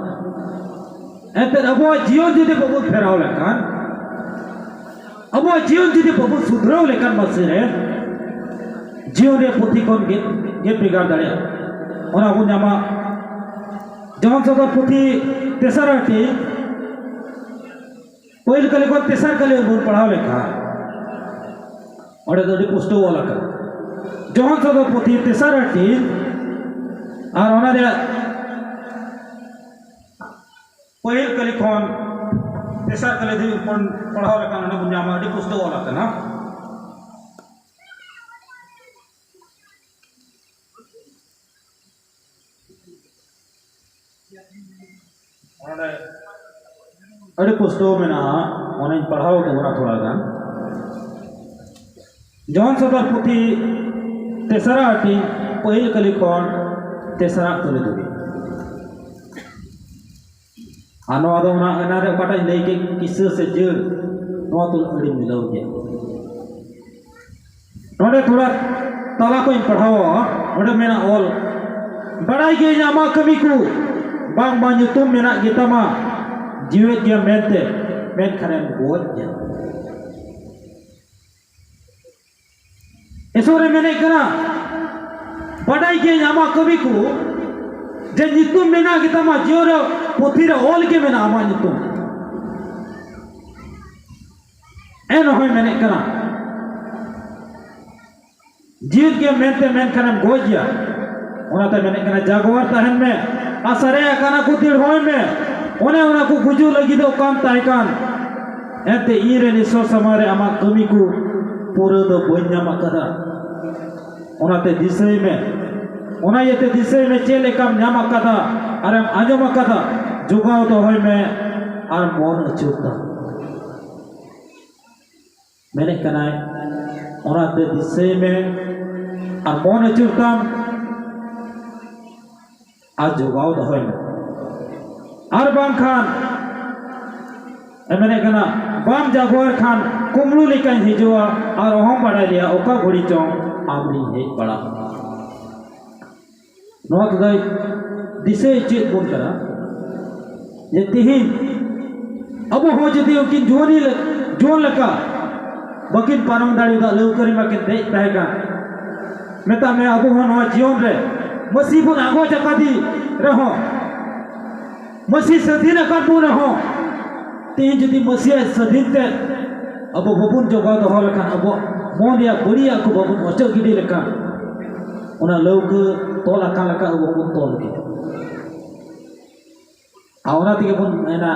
ᱮᱱᱛᱮᱫ ᱟᱵᱚᱣᱟᱜ ᱡᱤᱭᱚᱱ ᱡᱩᱫᱤ ᱵᱟᱵᱚᱱ ᱯᱷᱮᱨᱟᱣ ᱞᱮᱠᱷᱟᱱ, ᱟᱵᱚᱣᱟᱜ ᱡᱤᱭᱚᱱ ᱡᱩᱫᱤ ᱵᱟᱵᱚᱱ ᱥᱩᱫᱷᱨᱟᱹᱣ ᱞᱮᱠᱷᱟᱱ ᱢᱟᱥᱮ ᱨᱮ, ᱡᱤᱭᱚᱱ ᱨᱮ ᱯᱩᱛᱷᱤ ᱠᱷᱚᱱ ᱜᱮ, ᱜᱮ ᱵᱷᱮᱜᱟᱨ ᱫᱟᱲᱮᱭᱟᱜᱼᱟ᱾ ᱚᱱᱟ ᱵᱚᱱ ᱧᱟᱢᱟ ᱡᱚᱦᱚᱱ ᱥᱚᱫᱚᱨ ᱯᱩᱛᱷᱤ ᱛᱮᱥᱟᱨ ᱟᱹᱴᱤ ᱯᱟᱹᱦᱤᱞ ᱠᱟᱹᱞᱤ ᱠᱷᱚᱱ ᱛᱮᱥᱟᱨ ᱠᱟᱹᱞᱤ ᱵᱚᱱ ᱯᱟᱲᱦᱟᱣ ᱞᱮᱠᱷᱟᱱ, ᱚᱸᱰᱮ ᱫᱚ ᱟᱹᱰᱤ ᱯᱩᱥᱴᱟᱹᱣ ᱚᱞ ᱟᱠᱟᱱᱟ᱾ ᱡᱚᱦᱚᱱ ᱥᱚᱫᱚᱨ ᱯᱩᱛᱷᱤ ᱛᱮᱥᱟᱨ ᱟᱹᱴᱤ ᱟᱨ ᱚᱱᱟ ᱨᱮᱭᱟᱜ ᱯᱟᱹᱦᱤᱞ ᱠᱟᱹᱞᱤ ᱠᱷᱚᱱ ᱛᱮᱥᱟᱨ ᱠᱟᱹᱞᱤ ᱫᱷᱟᱹᱵᱤᱡ ᱵᱚᱱ ᱯᱟᱲᱦᱟᱣ ᱞᱮᱠᱷᱟᱱ, ᱚᱸᱰᱮ ᱵᱚᱱ ᱧᱟᱢᱟ, ᱟᱹᱰᱤ ᱯᱩᱥᱴᱟᱹᱣ ᱚᱞ ᱟᱠᱟᱱᱟ᱾ ᱚᱸᱰᱮ ᱟᱹᱰᱤ ᱯᱩᱥᱴᱟᱹᱣ ᱢᱮᱱᱟᱜᱼᱟ, ᱚᱱᱟᱧ ᱯᱟᱲᱦᱟᱣ ᱛᱟᱵᱚᱱᱟ ᱛᱷᱚᱲᱟ ᱜᱟᱱ᱾ ᱡᱚᱦᱚᱱ ᱥᱚᱫᱚᱨ ᱯᱩᱛᱷᱤ ᱛᱮᱥᱟᱨᱟ ᱟᱹᱴᱤ ᱯᱟᱹᱦᱤᱞ ᱠᱟᱹᱞᱤ ᱠᱷᱚᱱ ᱛᱮᱥᱟᱨᱟ ᱠᱟᱹᱞᱤ ᱫᱷᱟᱹᱵᱤᱡ᱾ ᱟᱨ ᱱᱚᱣᱟ ᱫᱚ ᱚᱱᱟ ᱮᱱᱟ ᱨᱮ ᱚᱠᱟᱴᱟᱜ ᱤᱧ ᱞᱟᱹᱭ ᱠᱮᱫ, ᱠᱤᱥᱟᱹ ᱥᱮ ᱡᱟᱹᱲ, ᱱᱚᱣᱟ ᱫᱚ ᱟᱹᱰᱤ ᱢᱤᱞᱟᱹᱣ ᱜᱮᱭᱟ᱾ ᱱᱚᱰᱮ ᱛᱷᱚᱲᱟ ᱛᱟᱞᱟ ᱠᱚᱧ ᱯᱟᱲᱦᱟᱣᱟ᱾ ᱚᱸᱰᱮ ᱢᱮᱱᱟᱜ ᱚᱞ, "ᱵᱟᱲᱟᱭ ᱜᱤᱭᱟᱹᱧ ᱟᱢᱟᱜ ᱠᱟᱹᱢᱤ ᱠᱚ, ᱵᱟᱝᱢᱟ ᱧᱩᱛᱩᱢ ᱢᱮᱱᱟᱜ ᱜᱮᱛᱟᱢᱟ ᱡᱤᱣᱮᱫ ᱜᱮᱭᱟ ᱢᱮᱱᱛᱮ, ᱢᱮᱱᱠᱷᱟᱱᱮᱢ ᱜᱚᱡ ᱜᱮᱭᱟ᱾" ᱤᱥᱚᱨᱮ ᱢᱮᱱᱮᱫ ᱠᱟᱱᱟ, "ᱵᱟᱰᱟᱭ ᱜᱤᱭᱟᱹᱧ ᱟᱢᱟᱜ ᱠᱟᱹᱢᱤ ᱠᱚ, ᱡᱮ ᱧᱩᱛᱩᱢ ᱢᱮᱱᱟᱜ ᱜᱮᱛᱟᱢᱟ, ᱡᱤᱭᱚᱱ ᱨᱮ ᱯᱩᱛᱷᱤ ᱨᱮ ᱚᱞ ᱜᱮ ᱢᱮᱱᱟᱜᱼᱟ ᱟᱢᱟᱜ ᱧᱩᱛᱩᱢ᱾ ᱮᱱ ᱨᱮᱦᱚᱸᱭ ᱢᱮᱱᱮᱫ ᱠᱟᱱᱟ, ᱡᱤᱣᱮᱫ ᱜᱮᱭᱟ ᱢᱮᱱᱛᱮ ᱢᱮᱱᱠᱷᱟᱱᱮᱢ ᱜᱚᱡ ᱜᱮᱭᱟ᱾" ᱚᱱᱟᱛᱮ ᱢᱮᱱᱮᱫ ᱠᱟᱱᱟ, ᱡᱟᱜᱣᱟᱨ ᱛᱟᱦᱮᱱ ᱢᱮ ᱟᱨ ᱥᱟᱨᱮᱡ ᱟᱠᱟᱱᱟ ᱠᱚ ᱫᱤᱲᱦᱚᱭ ᱢᱮ᱾ ᱚᱱᱮ ᱚᱱᱟ ᱠᱚ ᱜᱩᱡᱩᱜ ᱞᱟᱹᱜᱤᱫᱚᱜ ᱠᱟᱱ ᱛᱟᱦᱮᱸ ᱠᱟᱱ, ᱮᱱᱛᱮ ᱤᱧ ᱨᱮᱱ ᱤᱥᱚᱨ ᱥᱟᱢᱟᱝ ᱨᱮ ᱟᱢᱟᱜ ᱠᱟᱹᱢᱤ ᱠᱚ ᱯᱩᱨᱟᱹ ᱫᱚ ᱵᱟᱹᱧ ᱧᱟᱢ ᱟᱠᱟᱫᱟ᱾ ᱚᱱᱟᱛᱮ ᱫᱤᱥᱟᱹᱭ ᱢᱮ, ᱚᱱᱟ ᱤᱭᱟᱹᱛᱮ ᱫᱤᱥᱟᱹᱭ ᱢᱮ, ᱪᱮᱫ ᱞᱮᱠᱟᱢ ᱧᱟᱢ ᱟᱠᱟᱫᱟ ᱟᱨᱮᱢ ᱟᱸᱡᱚᱢ ᱟᱠᱟᱫᱟ, ᱡᱚᱜᱟᱣ ᱫᱚᱦᱚᱭ ᱢᱮ ᱟᱨ ᱢᱚᱱ ᱟᱹᱪᱩᱨ ᱛᱟᱢ᱾ ᱢᱮᱱᱮᱫ ᱠᱟᱱᱟᱭ, ᱚᱱᱟᱛᱮ ᱫᱤᱥᱟᱹᱭ ᱢᱮ ᱟᱨ ᱢᱚᱱ ᱟᱹᱪᱩᱨ ᱛᱟᱢ ᱟᱨ ᱡᱚᱜᱟᱣ ᱫᱚᱦᱚᱭ ᱢᱮ᱾ ᱟᱨ ᱵᱟᱝᱠᱷᱟᱱ ᱮ ᱢᱮᱱᱮᱫ ᱠᱟᱱᱟ, ᱵᱟᱢ ᱡᱟᱜᱣᱟᱨ ᱠᱷᱟᱱ ᱠᱩᱢᱵᱽᱲᱩ ᱞᱮᱠᱟᱧ ᱦᱤᱡᱩᱜᱼᱟ ᱟᱨ ᱚᱦᱚᱢ ᱵᱟᱲᱟᱭ ᱞᱮᱭᱟ ᱚᱠᱟ ᱜᱷᱩᱲᱤ ᱪᱚᱝ ᱟᱢ ᱨᱤᱧ ᱦᱮᱡ ᱵᱟᱲᱟᱜᱼᱟ᱾ ᱱᱚᱣᱟ ᱛᱮᱫᱚᱭ ᱫᱤᱥᱟᱹ ᱦᱚᱪᱚᱭᱮᱫ ᱵᱚᱱ ᱠᱟᱱᱟ ᱡᱮ ᱛᱤᱦᱤᱧ ᱟᱵᱚ ᱦᱚᱸ ᱡᱩᱫᱤ ᱩᱱᱠᱤᱱ ᱡᱩᱣᱟᱹᱱᱤ ᱞᱮ-, ᱡᱩᱣᱟᱹᱱ ᱞᱮᱠᱟ ᱵᱟᱹᱠᱤᱱ ᱯᱟᱨᱚᱢ ᱫᱟᱲᱮᱭᱟᱫᱟ, ᱞᱟᱹᱣᱠᱟᱹ ᱨᱮᱢᱟ ᱠᱤᱱ ᱫᱮᱡ ᱛᱟᱦᱮᱸ ᱠᱟᱱ᱾ ᱢᱮᱛᱟᱜ ᱢᱮ, ᱟᱵᱚ ᱦᱚᱸ ᱱᱚᱣᱟ ᱡᱤᱭᱚᱱ ᱨᱮ ᱢᱟᱹᱥᱤ ᱵᱚᱱ ᱟᱸᱜᱚᱪ ᱟᱠᱟᱫᱮ ᱨᱮᱦᱚᱸ, ᱢᱟᱹᱥᱤ ᱥᱟᱹᱫᱷᱤᱱ ᱟᱠᱟᱫ ᱵᱚᱱ ᱨᱮᱦᱚᱸ, ᱛᱮᱦᱮᱧ ᱡᱩᱫᱤ ᱢᱟᱹᱥᱤᱭᱟᱜ ᱥᱟᱹᱫᱷᱤᱱ ᱛᱮ ᱟᱵᱚ ᱵᱟᱵᱚᱱ ᱡᱚᱜᱟᱣ ᱫᱚᱦᱚ ᱞᱮᱠᱷᱟᱱ, ᱟᱵᱚᱣᱟᱜ ᱢᱚᱱ ᱨᱮᱭᱟᱜ ᱵᱟᱹᱲᱤᱡᱟᱜ ᱠᱚ ᱵᱟᱵᱚᱱ ᱚᱪᱚᱜ ᱜᱤᱰᱤ ᱞᱮᱠᱷᱟᱱ, ᱚᱱᱟ ᱞᱟᱹᱣᱠᱟᱹ ᱛᱚᱞ ᱟᱠᱟᱱ ᱞᱮᱠᱟ ᱟᱵᱚ ᱦᱚᱸᱵᱚᱱ ᱛᱚᱞ ᱜᱤᱰᱤ᱾ ᱟᱨ ᱚᱱᱟ ᱛᱮᱜᱮ ᱵᱚᱱ ᱢᱮᱱᱟ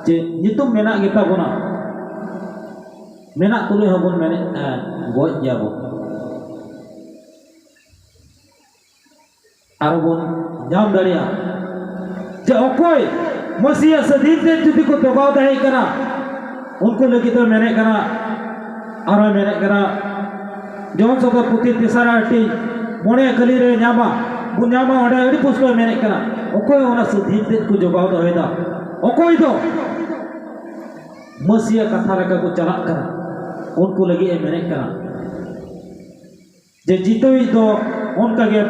ᱡᱮ ᱧᱩᱛᱩᱢ ᱢᱮᱱᱟᱜ ᱜᱮᱛᱟ ᱵᱚᱱᱟ, ᱢᱮᱱᱟᱜ ᱛᱩᱞᱩᱡ ᱦᱚᱸᱵᱚᱱ ᱢᱮᱱᱮᱫ, ᱦᱮᱸ, ᱜᱚᱡ ᱜᱮᱭᱟᱵᱚᱱ᱾ ᱟᱨ ᱵᱚᱱ ᱧᱟᱢ ᱫᱟᱲᱮᱭᱟᱜᱼᱟ ᱡᱮ ᱚᱠᱚᱭ ᱢᱟᱹᱥᱤᱭᱟᱜ ᱥᱟᱹᱫᱷᱤᱱ ᱛᱮ ᱡᱩᱫᱤ ᱠᱚ ᱡᱚᱜᱟᱣ ᱫᱟᱲᱮᱭᱟᱜ ᱠᱟᱱᱟ, ᱩᱱᱠᱩ ᱞᱟᱹᱜᱤᱫ ᱫᱚ ᱢᱮᱱᱮᱫ ᱠᱟᱱᱟ, ᱟᱨᱦᱚᱸ ᱢᱮᱱᱮᱫ ᱠᱟᱱᱟ, ᱡᱚᱱ ᱥᱚᱫᱚᱨ ᱯᱩᱛᱷᱤ ᱛᱮᱥᱟᱨᱟ ᱦᱟᱹᱴᱤᱧ ᱢᱚᱬᱮ ᱠᱟᱹᱞᱤ ᱨᱮ ᱧᱟᱢᱟ, ᱵᱚᱱ ᱧᱟᱢᱟ, ᱚᱸᱰᱮ ᱟᱹᱰᱤ ᱯᱩᱥᱴᱟᱹᱣ ᱢᱮᱱᱮᱫ ᱠᱟᱱᱟ, ᱚᱠᱚᱭ ᱚᱱᱟ ᱥᱟᱹᱫᱷᱤᱱ ᱛᱮ ᱠᱚ ᱡᱚᱜᱟᱣ ᱫᱚᱦᱚᱭᱮᱫᱟ, ᱚᱠᱚᱭ ᱫᱚ ᱢᱟᱹᱥᱤᱭᱟᱜ ᱠᱟᱛᱷᱟ ᱞᱮᱠᱟ ᱠᱚ ᱪᱟᱞᱟᱜ ᱠᱟᱱᱟ, ᱩᱱᱠᱩ ᱞᱟᱹᱜᱤᱫ ᱮ ᱢᱮᱱᱮᱫ ᱠᱟᱱᱟ᱾ ᱡᱮ ᱡᱤᱛᱟᱹᱣᱤᱡ ᱫᱚ ᱚᱱᱠᱟᱜᱮ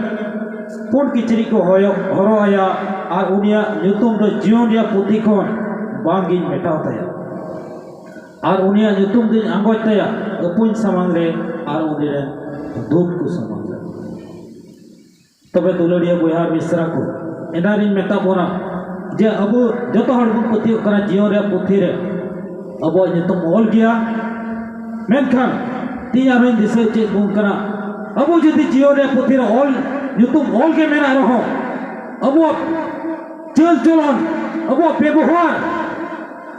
ᱯᱩᱸᱰ ᱠᱤᱪᱨᱤᱡ ᱠᱚ ᱦᱚᱭᱚ-, ᱦᱚᱨᱚᱜ ᱟᱭᱟ, ᱟᱨ ᱩᱱᱤᱭᱟᱜ ᱧᱩᱛᱩᱢ ᱫᱚ ᱡᱤᱭᱚᱱ ᱨᱮᱭᱟᱜ ᱯᱩᱛᱷᱤ ᱠᱷᱚᱱ ᱵᱟᱝᱜᱤᱧ ᱢᱮᱴᱟᱣ ᱛᱟᱭᱟ, ᱟᱨ ᱩᱱᱤᱭᱟᱜ ᱧᱩᱛᱩᱢ ᱫᱚᱧ ᱟᱸᱜᱚᱪ ᱛᱟᱭᱟ ᱟᱹᱯᱩᱧ ᱥᱟᱢᱟᱝ ᱨᱮ ᱟᱨ ᱩᱱᱤ ᱨᱮᱱ ᱫᱩᱛ ᱠᱚ ᱥᱟᱢᱟᱝ ᱨᱮ᱾ ᱛᱚᱵᱮ ᱫᱩᱞᱟᱹᱲᱤᱭᱟᱹ ᱵᱚᱭᱦᱟ ᱢᱤᱥᱨᱟ ᱠᱚ, ᱮᱱᱟᱱ ᱨᱤᱧ ᱢᱮᱛᱟᱫ ᱵᱚᱱᱟ ᱡᱮ ᱟᱵᱚ ᱡᱚᱛᱚ ᱦᱚᱲ ᱵᱚᱱ ᱯᱟᱹᱛᱭᱟᱹᱜ ᱠᱟᱱᱟ ᱡᱤᱭᱚᱱ ᱨᱮᱭᱟᱜ ᱯᱩᱛᱷᱤ ᱨᱮ ᱟᱵᱚᱣᱟᱜ ᱧᱩᱛᱩᱢ ᱚᱞ ᱜᱮᱭᱟ, ᱢᱮᱱᱠᱷᱟᱱ ᱛᱤᱦᱤᱧ ᱟᱨᱦᱚᱸᱧ ᱫᱤᱥᱟᱹ ᱦᱚᱪᱚᱭᱮᱫ ᱵᱚᱱ ᱠᱟᱱᱟ, ᱟᱵᱚ ᱡᱩᱫᱤ ᱡᱤᱭᱚᱱ ᱨᱮᱭᱟᱜ ᱯᱩᱛᱷᱤ ᱨᱮ ᱚᱞ, ᱧᱩᱛᱩᱢ ᱚᱞ ᱜᱮ ᱢᱮᱱᱟᱜ ᱨᱮᱦᱚᱸ, ᱟᱵᱚᱣᱟᱜ ᱪᱟᱹᱞ ᱪᱚᱞᱚᱱ, ᱟᱵᱚᱣᱟᱜ ᱵᱮᱵᱚᱦᱟᱨ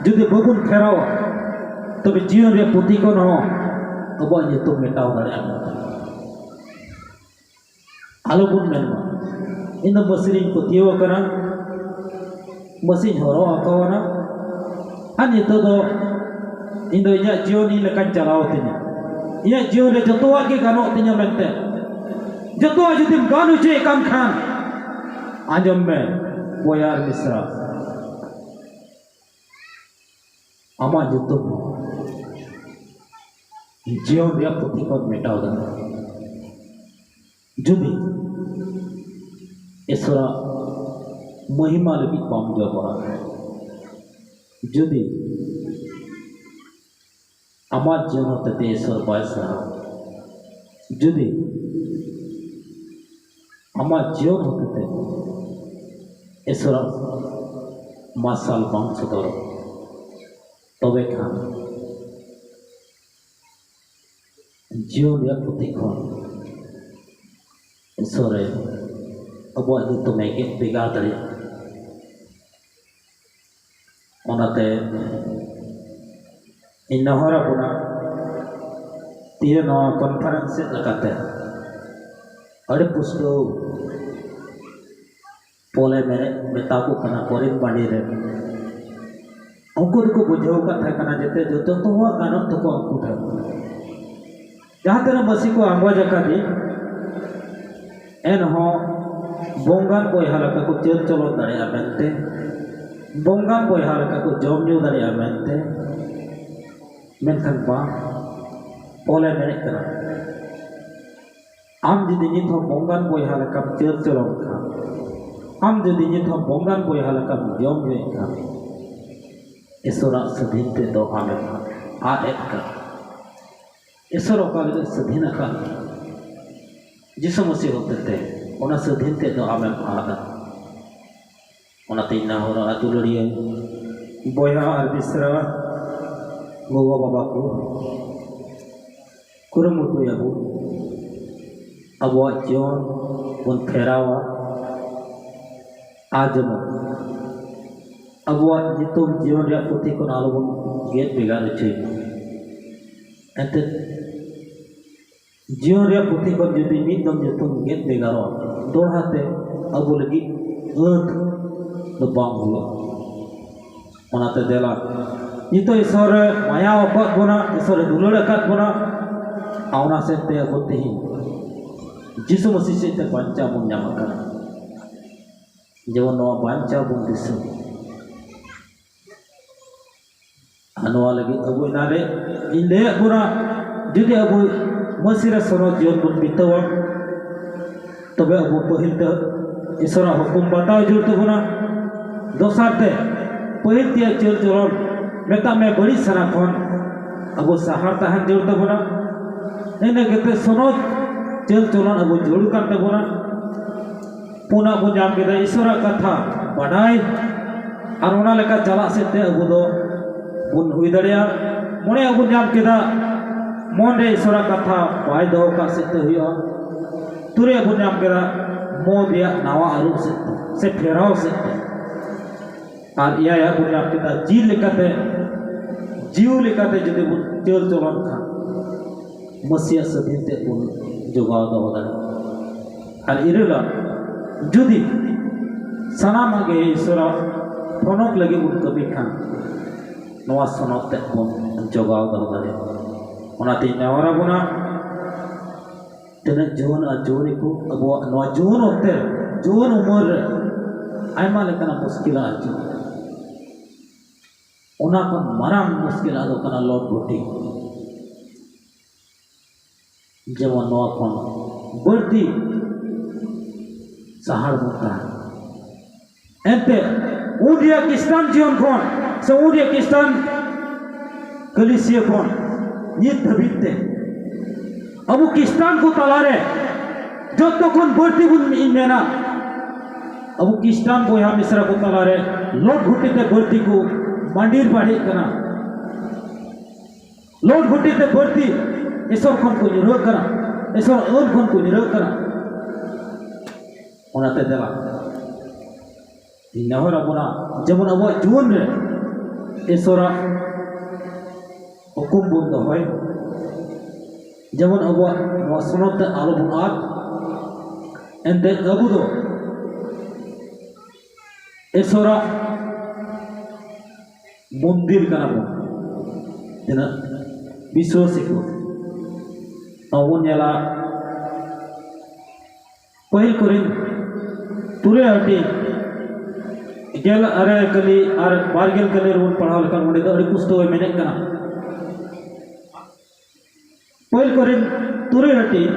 ᱡᱩᱫᱤ ᱵᱟᱵᱚᱱ ᱯᱷᱮᱨᱟᱣᱟ, ᱛᱚᱵᱮ ᱡᱤᱭᱚᱱ ᱨᱮᱭᱟᱜ ᱯᱩᱛᱷᱤ ᱠᱷᱚᱱ ᱦᱚᱸ ᱟᱵᱚᱣᱟᱜ ᱧᱩᱛᱩᱢ ᱢᱮᱴᱟᱣ ᱫᱟᱲᱮᱭᱟᱜᱼᱟ᱾ ᱟᱞᱚᱵᱚᱱ ᱢᱮᱱ ᱢᱟ, "ᱤᱧ ᱫᱚ ᱢᱟᱹᱥᱤ ᱨᱤᱧ ᱯᱟᱹᱛᱭᱟᱹᱣ ᱟᱠᱟᱱᱟ, ᱢᱟᱹᱥᱤᱧ ᱦᱚᱨᱚᱜ ᱟᱠᱟᱣᱟᱱᱟ, ᱟᱨ ᱱᱤᱛᱚᱜ ᱫᱚ ᱤᱧ ᱫᱚ ᱤᱧᱟᱹᱜ ᱡᱤᱭᱚᱱ ᱤᱧ ᱞᱮᱠᱟᱧ ᱪᱟᱞᱟᱣ ᱛᱤᱧᱟᱹ᱾ ᱤᱧᱟᱹᱜ ᱡᱤᱭᱚᱱ ᱨᱮ ᱡᱚᱛᱚᱣᱟᱜ ᱜᱮ ᱜᱟᱱᱚᱜ ᱛᱤᱧᱟᱹ ᱢᱮᱱᱛᱮ, ᱡᱚᱛᱚᱣᱟᱜ ᱡᱩᱫᱤᱢ ᱜᱟᱱ ᱦᱚᱪᱚᱭᱮᱫ ᱠᱟᱱ ᱠᱷᱟᱱ, ᱟᱸᱡᱚᱢ ᱢᱮ ᱵᱚᱭᱦᱟ ᱟᱨ ᱢᱤᱥᱨᱟ, ᱟᱢᱟᱜ ᱧᱩᱛᱩᱢ ᱡᱤᱭᱚᱱ ᱨᱮᱭᱟᱜ ᱯᱩᱛᱷᱤ ᱠᱷᱚᱱ ᱢᱮᱴᱟᱣ ᱫᱟᱲᱮᱭᱟᱜᱼᱟ᱾ ᱡᱩᱫᱤ ᱤᱥᱚᱨᱟᱜ ᱢᱚᱦᱤᱢᱟ ᱞᱟᱹᱜᱤᱫ ᱵᱟᱢ ᱡᱚᱵᱚᱨᱟ, ᱡᱩᱫᱤ ᱟᱢᱟᱜ ᱡᱤᱭᱚᱱ ᱦᱚᱛᱮᱛᱮ ᱤᱥᱚᱨ ᱵᱟᱭ ᱥᱟᱦᱟᱣᱟ, ᱡᱩᱫᱤ ᱟᱢᱟᱜ ᱡᱤᱭᱚᱱ ᱦᱚᱛᱮᱛᱮ ᱤᱥᱚᱨᱟᱜ ᱢᱟᱨᱥᱟᱞ ᱵᱟᱝ ᱥᱚᱫᱚᱨᱚᱜ, ᱛᱚᱵᱮ ᱠᱷᱟᱱ ᱡᱤᱭᱚᱱ ᱨᱮᱭᱟᱜ ᱯᱩᱛᱷᱤ ᱠᱷᱚᱱ ᱤᱥᱚᱨᱮ ᱟᱵᱚᱣᱟᱜ ᱧᱩᱛᱩᱢᱮ ᱜᱮᱫ ᱵᱷᱮᱜᱟᱨ ᱫᱟᱲᱮᱭᱟᱜᱼᱟ᱾ ᱚᱱᱟᱛᱮ ᱤᱧ ᱱᱮᱦᱚᱨ ᱟᱵᱚᱱᱟ, ᱛᱤᱦᱤᱧ ᱱᱚᱣᱟ ᱠᱚᱱᱯᱷᱟᱨᱮᱱᱥ ᱥᱮᱫ ᱞᱮᱠᱟᱛᱮ ᱟᱹᱰᱤ ᱯᱩᱥᱴᱟᱹᱣ ᱯᱚᱞᱮ ᱢᱮᱱᱮᱫ ᱢᱮᱛᱟ ᱠᱚ ᱠᱟᱱᱟ ᱠᱚᱨᱤᱱ ᱵᱟᱸᱰᱮ ᱨᱮ᱾ ᱩᱱᱠᱩ ᱫᱚᱠᱚ ᱵᱩᱡᱷᱟᱹᱣ ᱟᱠᱟᱫ ᱛᱟᱦᱮᱸ ᱠᱟᱱᱟ ᱡᱟᱛᱮ ᱡᱚᱛᱚᱣᱟᱜ ᱜᱟᱱᱚᱜ ᱛᱟᱠᱚᱣᱟ ᱩᱱᱠᱩ ᱴᱷᱮᱱ᱾ ᱡᱟᱦᱟᱸ ᱛᱤᱱᱟᱹᱜ ᱢᱟᱹᱥᱤ ᱠᱚ ᱟᱸᱜᱚᱪ ᱟᱠᱟᱫᱮ, ᱮᱱᱦᱚᱸ ᱵᱚᱝᱜᱟᱱ ᱵᱚᱭᱦᱟ ᱞᱮᱠᱟ ᱠᱚ ᱪᱟᱹᱞ ᱪᱚᱞᱚᱱ ᱫᱟᱲᱮᱭᱟᱜᱼᱟ ᱢᱮᱱᱛᱮ, ᱵᱚᱝᱜᱟᱱ ᱵᱚᱭᱦᱟ ᱞᱮᱠᱟ ᱠᱚ ᱡᱚᱢ ᱧᱩ ᱫᱟᱲᱮᱭᱟᱜᱼᱟ ᱢᱮᱱᱛᱮ, ᱢᱮᱱᱠᱷᱟᱱ ᱵᱟᱝ, ᱯᱚᱞᱮ ᱢᱮᱱᱮᱫ ᱠᱟᱱᱟ, ᱟᱢ ᱡᱩᱫᱤ ᱱᱤᱛ ᱦᱚᱸ ᱵᱚᱝᱜᱟᱱ ᱵᱚᱭᱦᱟ ᱞᱮᱠᱟᱢ ᱪᱟᱹᱞ ᱪᱚᱞᱚᱱ ᱠᱷᱟᱱ, ᱟᱢ ᱡᱩᱫᱤ ᱱᱤᱛ ᱦᱚᱸ ᱵᱚᱝᱜᱟᱱ ᱵᱚᱭᱦᱟ ᱞᱮᱠᱟᱢ ᱡᱚᱢ ᱧᱩᱭᱮᱫ ᱠᱷᱟᱱ, ᱤᱥᱚᱨᱟᱜ ᱥᱟᱹᱫᱷᱤᱱ ᱛᱮᱫ ᱫᱚ ᱟᱢᱮᱢ ᱟᱫ ᱮᱫ ᱠᱟᱱᱟ᱾ ᱤᱥᱚᱨ ᱚᱠᱟ ᱞᱟᱹᱜᱤᱫ ᱥᱟᱹᱫᱷᱤᱱ ᱟᱠᱟᱫ ᱢᱮᱭᱟ? ᱡᱤᱥᱩ ᱢᱟᱹᱥᱤ ᱦᱚᱛᱮᱛᱮ ᱚᱱᱟ ᱥᱟᱹᱫᱷᱤᱱ ᱛᱮᱫ ᱫᱚ ᱟᱢᱮᱢ ᱟᱫᱟ᱾ ᱚᱱᱟᱛᱮᱧ ᱱᱮᱦᱚᱨᱟ, ᱟᱹᱛᱩ ᱞᱟᱹᱲᱤᱭᱟᱹ ᱵᱚᱭᱦᱟ ᱟᱨ ᱢᱤᱥᱨᱟ, ᱜᱚᱜᱚ ᱵᱟᱵᱟ ᱠᱚ, ᱠᱩᱨᱩᱢᱩᱴᱩᱭᱟᱵᱚᱱ ᱟᱵᱚᱣᱟᱜ ᱡᱤᱭᱚᱱ ᱵᱚᱱ ᱯᱷᱮᱨᱟᱣᱟ᱾ ᱟᱨ ᱡᱮᱢᱚᱱ ᱟᱵᱚᱣᱟᱜ ᱧᱩᱛᱩᱢ ᱡᱤᱭᱚᱱ ᱨᱮᱭᱟᱜ ᱯᱩᱛᱷᱤ ᱠᱷᱚᱱ ᱟᱞᱚᱵᱚᱱ ᱜᱮᱫ ᱵᱷᱮᱜᱟᱨ ᱦᱚᱪᱚᱭ ᱢᱟ᱾ ᱮᱱᱛᱮᱫ ᱡᱤᱭᱚᱱ ᱨᱮᱭᱟᱜ ᱯᱩᱛᱷᱤ ᱠᱷᱚᱱ ᱡᱩᱫᱤ ᱢᱤᱫ ᱫᱚᱢ ᱧᱩᱛᱩᱢ ᱜᱮᱫ ᱵᱷᱮᱜᱟᱨᱚᱜᱼᱟ, ᱫᱚᱲᱦᱟ ᱛᱮ ᱟᱵᱚ ᱞᱟᱹᱜᱤᱫ ᱟᱹᱛ ᱫᱚ ᱵᱟᱝ ᱦᱩᱭᱩᱜᱼᱟ᱾ ᱚᱱᱟᱛᱮ ᱫᱮᱞᱟ, ᱱᱤᱛᱚᱜ ᱤᱥᱚᱨ ᱮ ᱢᱟᱭᱟ ᱟᱠᱟᱫ ᱵᱚᱱᱟ, ᱤᱥᱚᱨ ᱮ ᱫᱩᱞᱟᱹᱲ ᱟᱠᱟᱫ ᱵᱚᱱᱟ, ᱟᱨ ᱚᱱᱟ ᱥᱮᱫ ᱛᱮ ᱟᱵᱚ ᱛᱮᱦᱮᱧ ᱡᱤᱥᱩ ᱢᱟᱹᱥᱤ ᱥᱮᱫ ᱛᱮ ᱵᱟᱧᱪᱟᱣ ᱵᱚᱱ ᱧᱟᱢ ᱟᱠᱟᱫᱟ᱾ ᱡᱮᱢᱚᱱ ᱱᱚᱣᱟ ᱵᱟᱧᱪᱟᱣ ᱵᱚᱱ ᱫᱤᱥᱟᱹ᱾ ᱟᱨ ᱱᱚᱣᱟ ᱞᱟᱹᱜᱤᱫ ᱟᱵᱚ ᱮᱱᱟᱱ ᱨᱮ ᱤᱧ ᱞᱟᱹᱭᱟᱫ ᱵᱚᱱᱟ, ᱡᱩᱫᱤ ᱟᱵᱚ ᱢᱟᱹᱥᱤ ᱨᱮ ᱥᱚᱱᱚᱛ ᱡᱤᱭᱚᱱ ᱵᱚᱱ ᱵᱤᱛᱟᱹᱣᱟ, ᱛᱚᱵᱮ ᱟᱵᱚ ᱯᱟᱹᱦᱤᱞ ᱛᱮ ᱤᱥᱚᱨᱟᱜ ᱦᱩᱠᱩᱢ ᱵᱟᱛᱟᱣ ᱡᱟᱹᱨᱩᱲ ᱛᱟᱵᱚᱱᱟ᱾ ᱫᱚᱥᱟᱨ ᱛᱮ, ᱯᱟᱹᱦᱤᱞ ᱛᱮᱭᱟᱜ ᱪᱟᱹᱞ ᱪᱚᱞᱚᱱ ᱢᱮᱛᱟᱜ ᱢᱮ ᱵᱟᱹᱲᱤᱡ ᱥᱟᱱᱟ ᱠᱷᱚᱱ ᱟᱵᱚ ᱥᱟᱦᱟᱨ ᱛᱟᱦᱮᱱ ᱡᱟᱹᱨᱩᱲ ᱛᱟᱵᱚᱱᱟ᱾ ᱤᱱᱟᱹ ᱠᱟᱛᱮ ᱥᱚᱱᱚᱛ ᱪᱟᱹᱞ ᱪᱚᱞᱚᱱ ᱟᱵᱚ ᱡᱟᱹᱨᱩᱲ ᱠᱟᱱ ᱛᱟᱵᱚᱱᱟ᱾ ᱯᱩᱱᱟᱜ ᱵᱚᱱ ᱧᱟᱢ ᱠᱮᱫᱟ ᱤᱥᱚᱨᱟᱜ ᱠᱟᱛᱷᱟ ᱵᱟᱰᱟᱭ ᱟᱨ ᱚᱱᱟ ᱞᱮᱠᱟ ᱪᱟᱞᱟᱜ ᱥᱮᱫ ᱛᱮ ᱟᱵᱚ ᱫᱚ ᱵᱚᱱ ᱦᱩᱭ ᱫᱟᱲᱮᱭᱟᱜᱼᱟ᱾ ᱢᱚᱬᱮᱭᱟᱜ ᱵᱚᱱ ᱧᱟᱢ ᱠᱮᱫᱟ ᱢᱚᱱ ᱨᱮ ᱤᱥᱚᱨᱟᱜ ᱠᱟᱛᱷᱟ ᱵᱟᱭ ᱫᱚᱦᱚ ᱠᱟᱜ ᱥᱮᱫ ᱛᱮ ᱦᱩᱭᱩᱜᱼᱟ᱾ ᱛᱩᱨᱩᱭᱟᱜ ᱵᱚᱱ ᱧᱟᱢ ᱠᱮᱫᱟ ᱢᱚᱱ ᱨᱮᱭᱟᱜ ᱱᱟᱣᱟ ᱟᱹᱨᱩᱵ ᱥᱮᱫ ᱛᱮ ᱥᱮ ᱯᱷᱮᱨᱟᱣ ᱥᱮᱫ ᱛᱮ᱾ ᱟᱨ ᱮᱭᱟᱭᱟᱜ ᱵᱚᱱ ᱧᱟᱢ ᱠᱮᱫᱟ ᱡᱤᱣᱤ ᱞᱮᱠᱟᱛᱮ, ᱡᱤᱣᱤ ᱞᱮᱠᱟᱛᱮ ᱡᱩᱫᱤ ᱵᱚᱱ ᱪᱟᱹᱞ ᱪᱚᱞᱚᱱ ᱠᱷᱟᱱ ᱢᱟᱹᱥᱤᱭᱟᱜ ᱥᱟᱹᱫᱷᱤᱱ ᱛᱮ ᱵᱚᱱ ᱡᱚᱜᱟᱣ ᱫᱚᱦᱚ ᱫᱟᱲᱮᱭᱟᱜᱼᱟ᱾ ᱟᱨ ᱤᱨᱟᱹᱞᱟᱜ, ᱡᱩᱫᱤ ᱥᱟᱱᱟᱢᱟᱜ ᱜᱮ ᱤᱥᱚᱨᱟᱜ ᱯᱷᱚᱱᱚᱠ ᱞᱟᱹᱜᱤᱫ ᱵᱚᱱ ᱠᱟᱹᱢᱤ ᱠᱷᱟᱱ ᱱᱚᱣᱟ ᱥᱚᱱᱚᱛ ᱛᱮ ᱵᱚᱱ ᱡᱚᱜᱟᱣ ᱫᱚᱦᱚ ᱫᱟᱲᱮᱭᱟᱜᱼᱟ᱾ ᱚᱱᱟᱛᱮᱧ ᱱᱮᱦᱚᱨ ᱟᱵᱚᱱᱟ, ᱛᱤᱱᱟᱹᱜ ᱡᱩᱣᱟᱹᱱ ᱟᱨ ᱡᱩᱣᱟᱹᱱᱤ ᱠᱚ ᱟᱵᱚᱣᱟᱜ ᱱᱚᱣᱟ ᱡᱩᱣᱟᱹᱱ ᱚᱠᱛᱮ ᱨᱮ, ᱡᱩᱣᱟᱹᱱ ᱩᱢᱮᱨ ᱨᱮ ᱟᱭᱢᱟ ᱞᱮᱠᱟᱱᱟᱜ ᱢᱩᱥᱠᱤᱞ ᱦᱤᱡᱩᱜᱼᱟ᱾ ᱚᱱᱟ ᱠᱷᱚᱱ ᱢᱟᱨᱟᱝ ᱢᱩᱥᱠᱤᱞ ᱫᱚ ᱠᱟᱱᱟ ᱞᱚᱴ ᱜᱷᱩᱴᱤ᱾ ᱡᱮᱢᱚᱱ ᱱᱚᱣᱟ ᱠᱷᱚᱱ ᱵᱟᱹᱲᱛᱤ ᱥᱟᱦᱟᱨ ᱵᱚᱱ ᱛᱟᱦᱮᱱᱟ᱾ ᱮᱱᱛᱮ ᱩᱱ ᱨᱮᱭᱟᱜ ᱠᱷᱨᱤᱥᱴᱟᱱ ᱡᱤᱭᱚᱱ ᱠᱷᱚᱱ ᱥᱮ ᱩᱱ ᱨᱮᱭᱟᱜ ᱠᱷᱨᱤᱥᱴᱟᱱ ᱠᱟᱹᱞᱤᱥᱤᱭᱟᱹ ᱠᱷᱚᱱ ᱱᱤᱛ ᱫᱷᱟᱹᱵᱤᱡ ᱛᱮ ᱟᱵᱚ ᱠᱷᱨᱤᱥᱴᱟᱱ ᱠᱚ ᱛᱟᱞᱟᱨᱮ ᱡᱚᱛᱚ ᱠᱷᱚᱱ ᱵᱟᱹᱲᱛᱤ ᱵᱚᱱ, ᱤᱧ ᱢᱮᱱᱟ, ᱟᱵᱚ ᱠᱷᱨᱤᱥᱴᱟᱱ ᱵᱚᱭᱦᱟ ᱢᱤᱥᱨᱟ ᱠᱚ ᱛᱟᱞᱟᱨᱮ ᱞᱚᱴ ᱜᱷᱩᱴᱤ ᱛᱮ ᱵᱟᱹᱲᱛᱤ ᱠᱚ ᱢᱟᱹᱰᱤᱨ ᱵᱟᱹᱲᱤᱡ ᱠᱟᱱᱟ᱾ ᱞᱚᱴ ᱜᱷᱩᱴᱤ ᱛᱮ ᱵᱟᱹᱲᱛᱤ ᱤᱥᱚᱨ ᱠᱷᱚᱱ ᱠᱚ ᱧᱩᱨᱦᱟᱹᱜ ᱠᱟᱱᱟ, ᱤᱥᱚᱨ ᱟᱹᱱ ᱠᱷᱚᱱ ᱠᱚ ᱧᱩᱨᱦᱟᱹᱜ ᱠᱟᱱᱟ᱾ ᱚᱱᱟᱛᱮ ᱫᱮᱞᱟ, ᱤᱧ ᱱᱮᱦᱚᱨ ᱟᱵᱚᱱᱟ, ᱡᱮᱢᱚᱱ ᱟᱵᱚᱣᱟᱜ ᱡᱩᱣᱟᱹᱱ ᱨᱮ ᱤᱥᱚᱨᱟᱜ ᱦᱩᱠᱩᱢ ᱵᱚᱱ ᱫᱚᱦᱚᱭ, ᱡᱮᱢᱚᱱ ᱟᱵᱚᱣᱟᱜ ᱱᱚᱣᱟ ᱥᱚᱱᱚᱛ ᱛᱮ ᱟᱞᱚ ᱵᱚᱱ ᱟᱫ᱾ ᱮᱱᱛᱮ ᱟᱵᱚ ᱫᱚ ᱤᱥᱚᱨᱟᱜ ᱢᱚᱱᱫᱤᱨ ᱠᱟᱱᱟ ᱵᱚᱱ᱾ ᱛᱤᱱᱟᱹᱜ ᱵᱤᱥᱣᱟᱥᱤ ᱠᱚ ᱟᱵᱚ ᱵᱚᱱ ᱧᱮᱞᱟ, ᱯᱟᱹᱦᱤᱞ ᱠᱚᱨᱮᱱ ᱛᱩᱨᱩᱭ ᱦᱟᱹᱴᱤᱧ ᱜᱮᱞ ᱟᱨᱮ ᱠᱟᱹᱞᱤ ᱟᱨ ᱵᱟᱨ ᱜᱮᱞ ᱠᱟᱹᱞᱤ ᱨᱮᱵᱚᱱ ᱯᱟᱲᱦᱟᱣ ᱞᱮᱠᱷᱟᱱ, ᱚᱸᱰᱮ ᱫᱚ ᱟᱹᱰᱤ ᱯᱩᱥᱴᱟᱹᱣ ᱮ ᱢᱮᱱᱮᱫ ᱠᱟᱱᱟ᱾ ᱯᱟᱹᱦᱤᱞ ᱠᱚᱨᱮᱱ ᱛᱩᱨᱩᱭ ᱦᱟᱹᱴᱤᱧ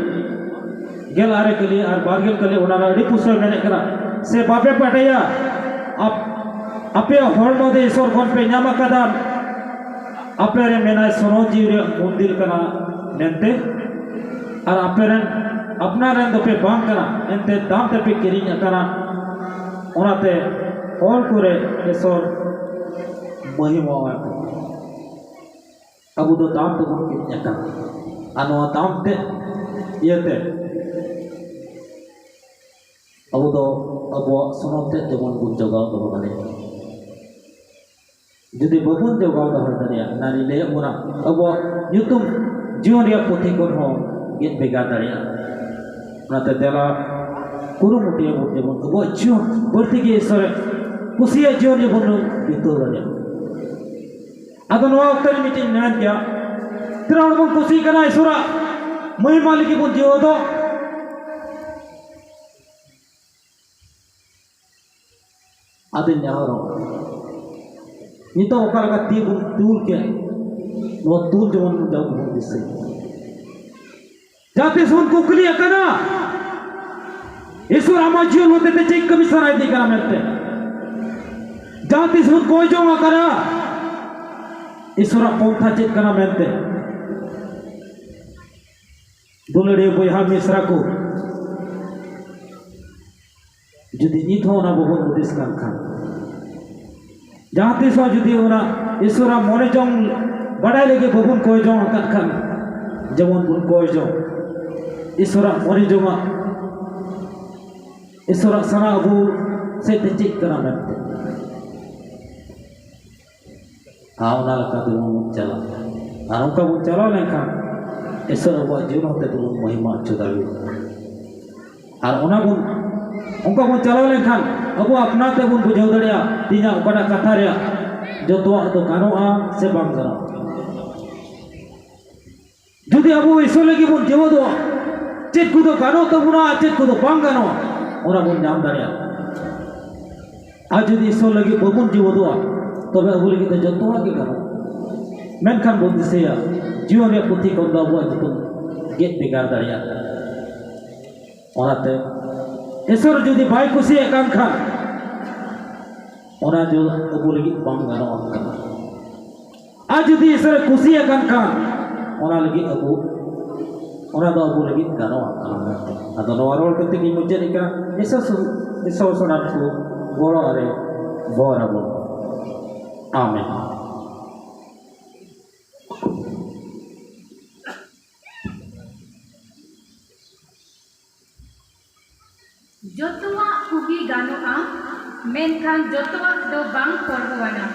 ᱜᱮᱞ ᱟᱨᱮ ᱠᱟᱹᱞᱤ ᱟᱨ ᱵᱟᱨ ᱜᱮᱞ ᱠᱟᱹᱞᱤ, ᱚᱱᱟ ᱨᱮ ᱟᱹᱰᱤ ᱯᱩᱥᱴᱟᱹᱣ ᱮ ᱢᱮᱱᱮᱫ ᱠᱟᱱᱟ, ᱥᱮ ᱵᱟᱯᱮ ᱵᱟᱰᱟᱭᱟ, ᱟᱯ-, ᱟᱯᱮᱭᱟᱜ ᱦᱚᱲᱢᱚ ᱫᱚ ᱤᱥᱚᱨ ᱠᱷᱚᱱ ᱯᱮ ᱧᱟᱢ ᱟᱠᱟᱫᱟ, ᱟᱯᱮ ᱨᱮ ᱢᱮᱱᱟᱭ ᱥᱚᱱᱚᱛ ᱡᱤᱣᱤ ᱨᱮᱭᱟᱜ ᱢᱚᱱᱫᱤᱨ ᱠᱟᱱᱟ ᱢᱮᱱᱛᱮ, ᱟᱨ ᱟᱯᱮ ᱨᱮᱱ ᱟᱯᱱᱟᱨ ᱨᱮᱱ ᱫᱚᱯᱮ ᱵᱟᱝ ᱠᱟᱱᱟ, ᱮᱱᱛᱮ ᱫᱟᱢ ᱛᱮᱯᱮ ᱠᱤᱨᱤᱧ ᱟᱠᱟᱱᱟ, ᱚᱱᱟᱛᱮ ᱦᱚᱲ ᱠᱚᱨᱮ ᱤᱥᱚᱨ ᱢᱚᱦᱤᱢᱟᱣᱟᱭ ᱯᱮ᱾ ᱟᱵᱚ ᱫᱚ ᱫᱟᱢ ᱛᱮᱵᱚᱱ ᱠᱤᱨᱤᱧ ᱟᱠᱟᱱᱟ, ᱟᱨ ᱱᱚᱣᱟ ᱫᱟᱢ ᱛᱮ ᱤᱭᱟᱹᱛᱮ ᱟᱵᱚ ᱫᱚ ᱟᱵᱚᱣᱟᱜ ᱥᱚᱱᱚᱛ ᱛᱮ ᱡᱮᱢᱚᱱ ᱵᱚᱱ ᱡᱚᱜᱟᱣ ᱫᱚᱦᱚ ᱫᱟᱲᱮᱭᱟᱜᱼᱟ᱾ ᱡᱩᱫᱤ ᱵᱟᱵᱚᱱ ᱡᱚᱜᱟᱣ ᱫᱚᱦᱚ ᱫᱟᱲᱮᱭᱟᱜᱼᱟ, ᱚᱱᱟ ᱞᱤᱧ ᱞᱟᱹᱭᱟᱫ ᱵᱚᱱᱟ, ᱟᱵᱚᱣᱟᱜ ᱧᱩᱛᱩᱢ ᱡᱤᱭᱚᱱ ᱨᱮᱭᱟᱜ ᱯᱩᱛᱷᱤ ᱠᱷᱚᱱ ᱦᱚᱸ ᱜᱮᱫ ᱵᱷᱮᱜᱟᱨ ᱫᱟᱲᱮᱭᱟᱜᱼᱟ᱾ ᱚᱱᱟᱛᱮ ᱫᱮᱞᱟ ᱠᱩᱨᱩᱢᱩᱴᱩᱭᱟᱵᱚᱱ, ᱡᱮᱢᱚᱱ ᱟᱵᱚᱣᱟᱜ ᱡᱤᱭᱚᱱ ᱵᱟᱹᱲᱛᱤ ᱜᱮ ᱤᱥᱚᱨᱮ ᱠᱩᱥᱤᱭᱟᱜ ᱡᱤᱭᱚᱱ ᱜᱮᱵᱚᱱ ᱵᱤᱛᱟᱹᱣ ᱫᱟᱲᱮᱭᱟᱜᱼᱟ᱾ ᱟᱫᱚ ᱱᱚᱣᱟ ᱚᱠᱛᱚ ᱨᱮ ᱢᱤᱫᱴᱤᱡ ᱢᱮᱱ ᱠᱮᱭᱟ, ᱛᱤᱱᱟᱹᱜ ᱦᱚᱲ ᱵᱚᱱ ᱠᱩᱥᱤᱜ ᱠᱟᱱᱟ ᱤᱥᱚᱨᱟᱜ ᱢᱚᱦᱤᱢᱟ ᱞᱟᱹᱜᱤᱫ ᱵᱚᱱ ᱡᱤᱣᱟᱹ ᱫᱚ? ᱟᱫᱚᱧ ᱱᱮᱦᱚᱨᱚᱜᱼᱟ, ᱱᱤᱛᱚᱜ ᱚᱠᱟ ᱞᱮᱠᱟ ᱛᱤ ᱵᱚᱱ ᱛᱩᱞ ᱠᱮᱫ, ᱱᱚᱣᱟ ᱛᱩᱞ ᱡᱮᱢᱚᱱ ᱡᱟᱣ ᱵᱚᱱ ᱫᱤᱥᱟᱹᱭ᱾ ᱡᱟᱦᱟᱸ ᱛᱤᱥ ᱵᱚᱱ ᱠᱩᱠᱞᱤ ᱟᱠᱟᱱᱟ, ᱤᱥᱚᱨ ᱟᱢᱟᱜ ᱡᱤᱭᱚᱱ ᱦᱚᱛᱮᱛᱮ ᱪᱮᱫ ᱠᱟᱹᱢᱤ ᱥᱟᱱᱟᱭᱮᱫ ᱠᱟᱱᱟ ᱢᱮᱱᱛᱮ? ᱡᱟᱦᱟᱸ ᱛᱤᱥ ᱵᱚᱱ ᱠᱚᱭ ᱡᱚᱝ ᱟᱠᱟᱱᱟ, ᱤᱥᱚᱨᱟᱜ ᱯᱚᱱᱛᱷᱟ ᱪᱮᱫ ᱠᱟᱱᱟ ᱢᱮᱱᱛᱮ? ᱫᱩᱞᱟᱹᱲᱤᱭᱟᱹ ᱵᱚᱭᱦᱟ ᱢᱤᱥᱨᱟ ᱠᱚ, ᱡᱩᱫᱤ ᱱᱤᱛ ᱦᱚᱸ ᱚᱱᱟ ᱵᱟᱵᱚᱱ ᱦᱩᱫᱤᱥ ᱠᱟᱱ ᱠᱷᱟᱱ, ᱡᱟᱦᱟᱸ ᱛᱤᱥ ᱦᱚᱸ ᱡᱩᱫᱤ ᱚᱱᱟ ᱤᱥᱚᱨᱟᱜ ᱢᱚᱱᱮ ᱡᱚᱝ ᱵᱟᱰᱟᱭ ᱞᱟᱹᱜᱤᱫ ᱵᱟᱵᱚᱱ ᱠᱚᱭ ᱡᱚᱝ ᱟᱠᱟᱫ ᱠᱷᱟᱱ, ᱡᱮᱢᱚᱱ ᱵᱚᱱ ᱠᱚᱭ ᱡᱚᱝ, ᱤᱥᱚᱨᱟᱜ ᱢᱚᱱᱮ ᱡᱚᱝᱟᱜ, ᱤᱥᱚᱨᱟᱜ ᱥᱟᱱᱟ ᱟᱵᱚ ᱥᱮᱫ ᱛᱮ ᱪᱮᱫ ᱠᱟᱱᱟ ᱢᱮᱱᱛᱮ᱾ ᱟᱨ ᱚᱱᱟ ᱞᱮᱠᱟ ᱛᱮᱵᱚᱱ ᱪᱟᱞᱟᱜᱼᱟ᱾ ᱟᱨ ᱚᱱᱠᱟ ᱵᱚᱱ ᱪᱟᱞᱟᱣ ᱞᱮᱱᱠᱷᱟᱱ, ᱤᱥᱚᱨ ᱟᱵᱚᱣᱟᱜ ᱡᱤᱭᱚᱱ ᱦᱚᱛᱮ ᱛᱮᱵᱚᱱ ᱢᱚᱦᱤᱢᱟ ᱦᱚᱪᱚ ᱫᱟᱲᱮᱭᱟᱜᱼᱟ᱾ ᱟᱨ ᱚᱱᱟ ᱵᱚᱱ, ᱚᱱᱠᱟ ᱵᱚᱱ ᱪᱟᱞᱟᱣ ᱞᱮᱱᱠᱷᱟᱱ, ᱟᱵᱚ ᱟᱯᱱᱟᱨ ᱛᱮᱵᱚᱱ ᱵᱩᱡᱷᱟᱹᱣ ᱫᱟᱲᱮᱭᱟᱜᱼᱟ, ᱛᱮᱦᱮᱧᱟᱜ ᱚᱠᱟᱴᱟᱜ ᱠᱟᱛᱷᱟ ᱨᱮᱭᱟᱜ ᱡᱚᱛᱚᱣᱟᱜ ᱫᱚ ᱜᱟᱱᱚᱜᱼᱟ ᱥᱮ ᱵᱟᱝ ᱜᱟᱱᱚᱜᱼᱟ? ᱡᱩᱫᱤ ᱟᱵᱚ ᱤᱥᱚᱨ ᱞᱟᱹᱜᱤᱫ ᱵᱚᱱ ᱡᱤᱣᱮᱫᱚᱜᱼᱟ, ᱪᱮᱫ ᱠᱚᱫᱚ ᱜᱟᱱᱚᱜ ᱛᱟᱵᱚᱱᱟ ᱟᱨ ᱪᱮᱫ ᱠᱚᱫᱚ ᱵᱟᱝ ᱜᱟᱱᱚᱜᱼᱟ, ᱚᱱᱟ ᱵᱚᱱ ᱧᱟᱢ ᱫᱟᱲᱮᱭᱟᱜᱼᱟ᱾ ᱟᱨ ᱡᱩᱫᱤ ᱤᱥᱚᱨ ᱞᱟᱹᱜᱤᱫ ᱵᱟᱵᱚᱱ ᱡᱤᱣᱮᱫᱚᱜᱼᱟ, ᱛᱚᱵᱮ ᱟᱵᱚ ᱞᱟᱹᱜᱤᱫ ᱫᱚ ᱡᱚᱛᱚᱣᱟᱜ ᱜᱮ ᱜᱟᱱᱚᱜᱼᱟ᱾ ᱢᱮᱱᱠᱷᱟᱱ ᱵᱚᱱ ᱫᱤᱥᱟᱹᱭᱟ, ᱡᱤᱭᱚᱱ ᱨᱮᱭᱟᱜ ᱯᱩᱛᱷᱤ ᱠᱷᱚᱱ ᱫᱚ ᱟᱵᱚᱣᱟᱜ ᱧᱩᱛᱩᱢ ᱜᱮᱫ ᱵᱷᱮᱜᱟᱨ ᱫᱟᱲᱮᱭᱟᱜᱼᱟ᱾ ᱚᱱᱟᱛᱮ ᱤᱥᱚᱨ ᱡᱩᱫᱤ ᱵᱟᱭ ᱠᱩᱥᱤᱭᱟᱜ ᱠᱟᱱ ᱠᱷᱟᱱ, ᱚᱱᱟ ᱫᱚ ᱟᱵᱚ ᱞᱟᱹᱜᱤᱫ ᱵᱟᱝ ᱜᱟᱱᱚᱜᱼᱟ ᱠᱟᱱᱟ᱾ ᱟᱨ ᱡᱩᱫᱤ ᱤᱥᱚᱨᱮ ᱠᱩᱥᱤᱭᱟᱜ ᱠᱟᱱ ᱠᱷᱟᱱ, ᱚᱱᱟ ᱞᱟᱹᱜᱤᱫ ᱟᱵᱚ, ᱚᱱᱟ ᱫᱚ ᱟᱵᱚ ᱞᱟᱹᱜᱤᱫ ᱜᱟᱱᱚᱜᱼᱟ ᱠᱟᱱᱟ᱾ ᱟᱫᱚ ᱱᱚᱣᱟ ᱨᱚᱲ ᱠᱟᱛᱮ ᱜᱤᱧ ᱢᱩᱪᱟᱹᱫ ᱠᱟᱱᱟ᱾ ᱤᱥᱚᱨ ᱥᱩ-, ᱤᱥᱚᱨ ᱥᱟᱱᱟᱢ ᱠᱚ ᱜᱚᱲᱚ ᱟᱨᱮ ᱵᱚᱨ ᱟᱵᱚᱱ᱾ ᱟᱢᱮᱱ᱾ ᱡᱚᱛᱚᱣᱟᱜ ᱠᱚᱜᱮ ᱜᱟᱱᱚᱜᱼᱟ, ᱢᱮᱱᱠᱷᱟᱱ ᱡᱚᱛᱚᱣᱟᱜ ᱫᱚ ᱵᱟᱝ ᱯᱚᱨᱵᱚᱣᱟᱱᱟ᱾